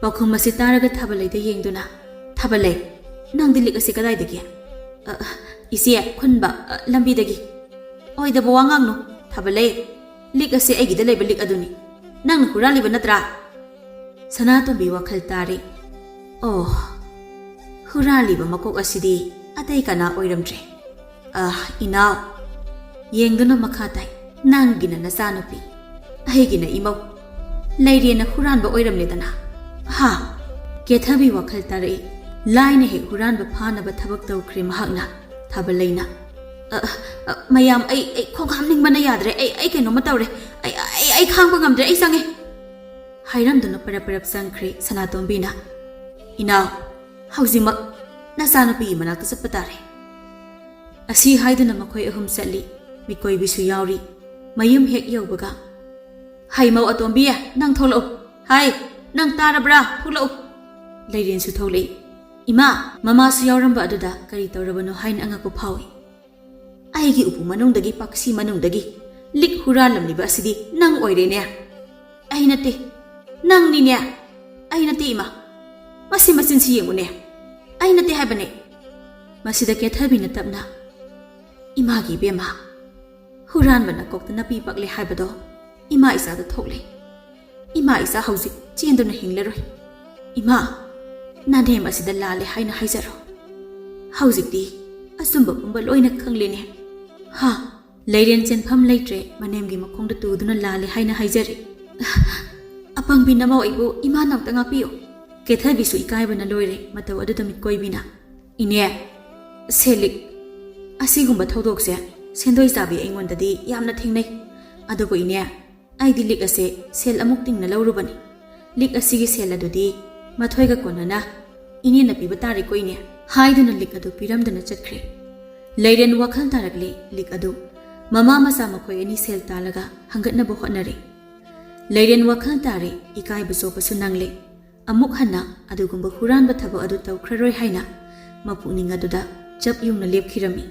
ꯄꯥꯎꯈꯨꯝ ꯑꯁꯤ ꯇꯥꯔꯒ ꯊꯥꯕꯜꯂꯩꯗ ꯌꯦꯡꯗꯨꯅ, "ꯊꯥꯕꯜꯂꯩ, ꯅꯪꯗꯤ ꯂꯤꯛ ꯑꯁꯤ ꯀꯗꯥꯏꯗꯒꯤ?" "ꯏꯆꯦ, ꯈꯨꯟꯕ, ꯑ, ꯂꯝꯕꯤꯗꯒꯤ꯫ ꯑꯣꯏꯗꯕ ꯋꯥ ꯉꯥꯡꯅꯨ, ꯊꯥꯕꯜꯂꯩ꯫ ꯂꯤꯛ ꯑꯁꯦ ꯑꯩꯒꯤꯗ ꯂꯩꯕ ꯂꯤꯛ ꯑꯗꯨꯅꯤ꯫ ꯅꯪꯅ ꯍꯨꯔꯥꯜꯂꯤꯕ ꯅꯠꯇ꯭ꯔꯥ?" ꯁꯅꯥꯇꯣꯝꯕꯤ ꯋꯥꯈꯜ ꯇꯥꯔꯤ꯫ "ꯑꯣ, ꯍꯨꯔꯥꯜꯂꯤꯕ ꯃꯀꯣꯛ ꯑꯁꯤꯗꯤ ꯑꯇꯩ ꯀꯅꯥ ꯑꯣꯏꯔꯝꯗ꯭ꯔꯦ꯫ ꯑ, ꯏꯅꯥꯎ, ꯌꯦꯡꯗꯨꯅ ꯃꯈꯥ ꯇꯥꯏ꯫ ꯅꯪꯒꯤꯅ ꯅꯆꯥꯅꯨꯄꯤ, ꯑꯩꯒꯤꯅ ꯏꯃꯧ꯫ ꯂꯩꯔꯦꯅ ꯍꯨꯔꯥꯟꯕ ꯑꯣꯏꯔꯝꯂꯦꯗꯅ꯫ ꯍꯥ?" ꯀꯦꯊꯕꯤ ꯋꯥꯈꯜ ꯇꯥꯔꯛꯏ꯫ ꯂꯥꯏꯅ ꯍꯦꯛ ꯍꯨꯔꯥꯟꯕ ꯐꯥꯅꯕ ꯊꯕꯛ ꯇꯧꯈ꯭ꯔꯦ ꯃꯍꯥꯛꯅ꯫ ꯊꯥꯕꯜꯂꯩꯅ, "ꯑ, ꯑ, ꯃꯌꯥꯝ, ꯑꯩ, ꯑꯩ ꯈꯣꯡ ꯍꯥꯝꯅꯤꯡꯕꯅ ꯌꯥꯗ꯭ꯔꯦ꯫ ꯑꯩ, ꯑꯩ ꯀꯩꯅꯣꯝꯃ ꯇꯧꯔꯦ꯫ ꯑꯩ, ꯑꯩ, ꯑꯩ ꯈꯥꯡꯕ ꯉꯝꯗ꯭ꯔꯦ꯫ ꯑꯩ ꯆꯪꯉꯦ," ꯍꯥꯏꯔꯝꯗꯨꯅ ꯄꯔꯞ ꯄꯔꯞ ꯆꯪꯈ꯭ꯔꯦ ꯁꯅꯥꯇꯣꯝꯕꯤꯅ꯫ "ꯏꯅꯥꯎ, ꯍꯧꯖꯤꯛꯃꯛ ꯅꯆꯥꯅꯨꯄꯤꯒꯤ ꯃꯅꯥꯛꯇ ꯆꯠꯄ ꯇꯥꯔꯦ꯫" ꯑꯁꯤ ꯍꯥꯏꯗꯨꯅ ꯃꯈꯣꯏ ꯑꯍꯨꯝ ꯆꯠꯂꯤ꯫ ꯃꯤꯀꯣꯏꯕꯤꯁꯨ ꯌꯥꯎꯔꯤ꯫ ꯃꯌꯨꯝ ꯍꯦꯛ ꯌꯧꯕꯒ, "ꯍꯩꯃꯧ ꯑꯇꯣꯝꯕꯤ, ꯅꯪ ꯊꯣꯛꯂꯛꯎ꯫ ꯍꯥꯏ, ꯅꯪ ꯇꯥꯔꯕ꯭ꯔꯥ? ꯊꯣꯛꯂꯛꯎ꯫" ꯂꯩꯔꯦꯟꯁꯨ ꯊꯣꯛꯂꯛꯏ꯫ "ꯏꯃꯥ!" ꯃꯃꯥꯁꯨ ꯌꯥꯎꯔꯝꯕ ꯑꯗꯨꯗ ꯀꯔꯤ ꯇꯧꯔꯕꯅꯣ ꯍꯥꯏꯅ ꯑꯉꯛꯄ ꯐꯥꯎꯏ꯫ "ꯑꯩꯒꯤ ꯎꯄꯨ ꯃꯅꯨꯡꯗꯒꯤ, ꯄꯥꯛꯁꯤ ꯃꯅꯨꯡꯗꯒꯤ ꯂꯤꯛ ꯍꯨꯔꯥꯜꯂꯝꯂꯤꯕ ꯑꯁꯤꯗꯤ ꯅꯪ ꯑꯣꯏꯔꯦꯅꯦ?" "ꯑꯩ ꯅꯠꯇꯦ, ꯅꯪꯅꯤꯅꯦ꯫ ꯑꯩ ꯅꯠꯇꯦ, ꯏꯃꯥ꯫ ꯃꯁꯤ ꯃꯆꯤꯟꯁꯤ ꯌꯦꯡꯉꯨꯅꯦ꯫ ꯑꯩ ꯅꯠꯇꯦ ꯍꯥꯏꯕꯅꯦ꯫" ꯃꯁꯤꯗ ꯀꯦꯊꯕꯤꯅ ꯇꯞꯅ, "ꯏꯃꯥꯒꯤ ꯏꯕꯦꯝꯃ, ꯍꯨꯔꯥꯟꯕꯅ ꯀꯣꯛꯇ ꯅꯥꯄꯤ ꯄꯛꯂꯦ ꯍꯥꯏꯕꯗꯣ ꯏꯃꯥ ꯏꯆꯥꯗ ꯊꯣꯛꯂꯦ꯫ ꯏꯃꯥ ꯏꯆꯥ ꯍꯧꯖꯤꯛ ꯆꯦꯟꯗꯨꯅ ꯍꯤꯡꯂꯔꯣꯏ꯫ ꯏꯃꯥ, ꯅꯥꯅꯦꯝ ꯑꯁꯤꯗ ꯂꯥꯜꯂꯦ ꯍꯥꯏꯅ ꯍꯥꯏꯖꯔꯣ꯫ ꯍꯧꯖꯤꯛꯇꯤ ꯑꯆꯨꯝꯕ ꯄꯨꯝꯕ ꯂꯣꯏꯅ ꯈꯪꯂꯦꯅꯦ꯫ ꯍꯥ?" ꯂꯩꯔꯦꯟ ꯆꯦꯟꯐꯝ ꯂꯩꯇ꯭ꯔꯦ, ꯃꯅꯦꯝꯒꯤ ꯃꯈꯣꯡꯗ ꯇꯨꯗꯨꯅ ꯂꯥꯜꯂꯦ ꯍꯥꯏꯅ ꯍꯥꯏꯖꯔꯦ꯫ "ꯑꯄꯪꯕꯤ ꯅꯃꯧ, ꯑꯩꯕꯨ ꯏꯃꯥꯅ ꯑꯝꯇ ꯉꯥꯛꯄꯤꯌꯨ꯫" ꯀꯦꯊꯕꯤꯁꯨ ꯏꯀꯥꯏꯕꯅ ꯂꯣꯏꯔꯦ꯫ ꯃꯇꯧ ꯑꯗꯨꯗ ꯃꯤꯠꯀꯣꯏꯕꯤꯅ, "ꯏꯅꯦ, ꯁꯦ ꯂꯤꯛ, ꯑꯁꯤꯒꯨꯝꯕ ꯊꯧꯗꯣꯛꯁꯦ ꯁꯦꯟꯗꯣꯏ ꯆꯥꯕꯤ ꯑꯩꯉꯣꯟꯗꯗꯤ ꯌꯥꯝꯅ ꯊꯦꯡꯅꯩ꯫ ꯑꯗꯨꯕꯨ ꯏꯅꯦ, ꯑꯩꯗꯤ ꯂꯤꯛ ꯑꯁꯦ ꯁꯦꯜ ꯑꯃꯨꯛ ꯇꯤꯡꯅ ꯂꯧꯔꯨꯕꯅꯤ꯫ ꯂꯤꯛ ꯑꯁꯤꯒꯤ ꯁꯦꯜ ꯑꯗꯨꯗꯤ ꯃꯊꯣꯏꯒ ꯀꯣꯟꯅꯅ ꯏꯅꯦꯅ ꯄꯤꯕ ꯇꯥꯔꯦꯀꯣ, ꯏꯅꯦ?" ꯍꯥꯏꯗꯨꯅ ꯂꯤꯛ ꯑꯗꯨ ꯄꯤꯔꯝꯗꯨꯅ ꯆꯠꯈ꯭ꯔꯦ꯫ ꯂꯩꯔꯦꯟ ꯋꯥꯈꯜ ꯇꯥꯔꯛꯂꯦ꯫ ꯂꯤꯛ ꯑꯗꯨ ꯃꯃꯥ ꯃꯆꯥ ꯃꯈꯣꯏ ꯑꯅꯤ ꯁꯦꯜ ꯇꯥꯜꯂꯒ ꯍꯪꯒꯠꯅꯕ ꯍꯣꯠꯅꯔꯦ꯫ ꯂꯩꯔꯦꯟ ꯋꯥꯈꯜ ꯇꯥꯔꯦ, ꯏꯀꯥꯏꯕ ꯆꯣꯞꯄꯁꯨ ꯅꯪꯂꯦ꯫ ꯑꯃꯨꯛ ꯍꯟꯅ ꯑꯗꯨꯒꯨꯝꯕ ꯍꯨꯔꯥꯟꯕ ꯊꯕꯛ ꯑꯗꯨ ꯇꯧꯈ꯭ꯔꯔꯣꯏ ꯍꯥꯏꯅ ꯃꯄꯨꯛꯅꯤꯡ ꯑꯗꯨꯗ ꯆꯞ ꯌꯨꯡꯅ ꯂꯦꯞꯈꯤꯔꯝꯃꯤ꯫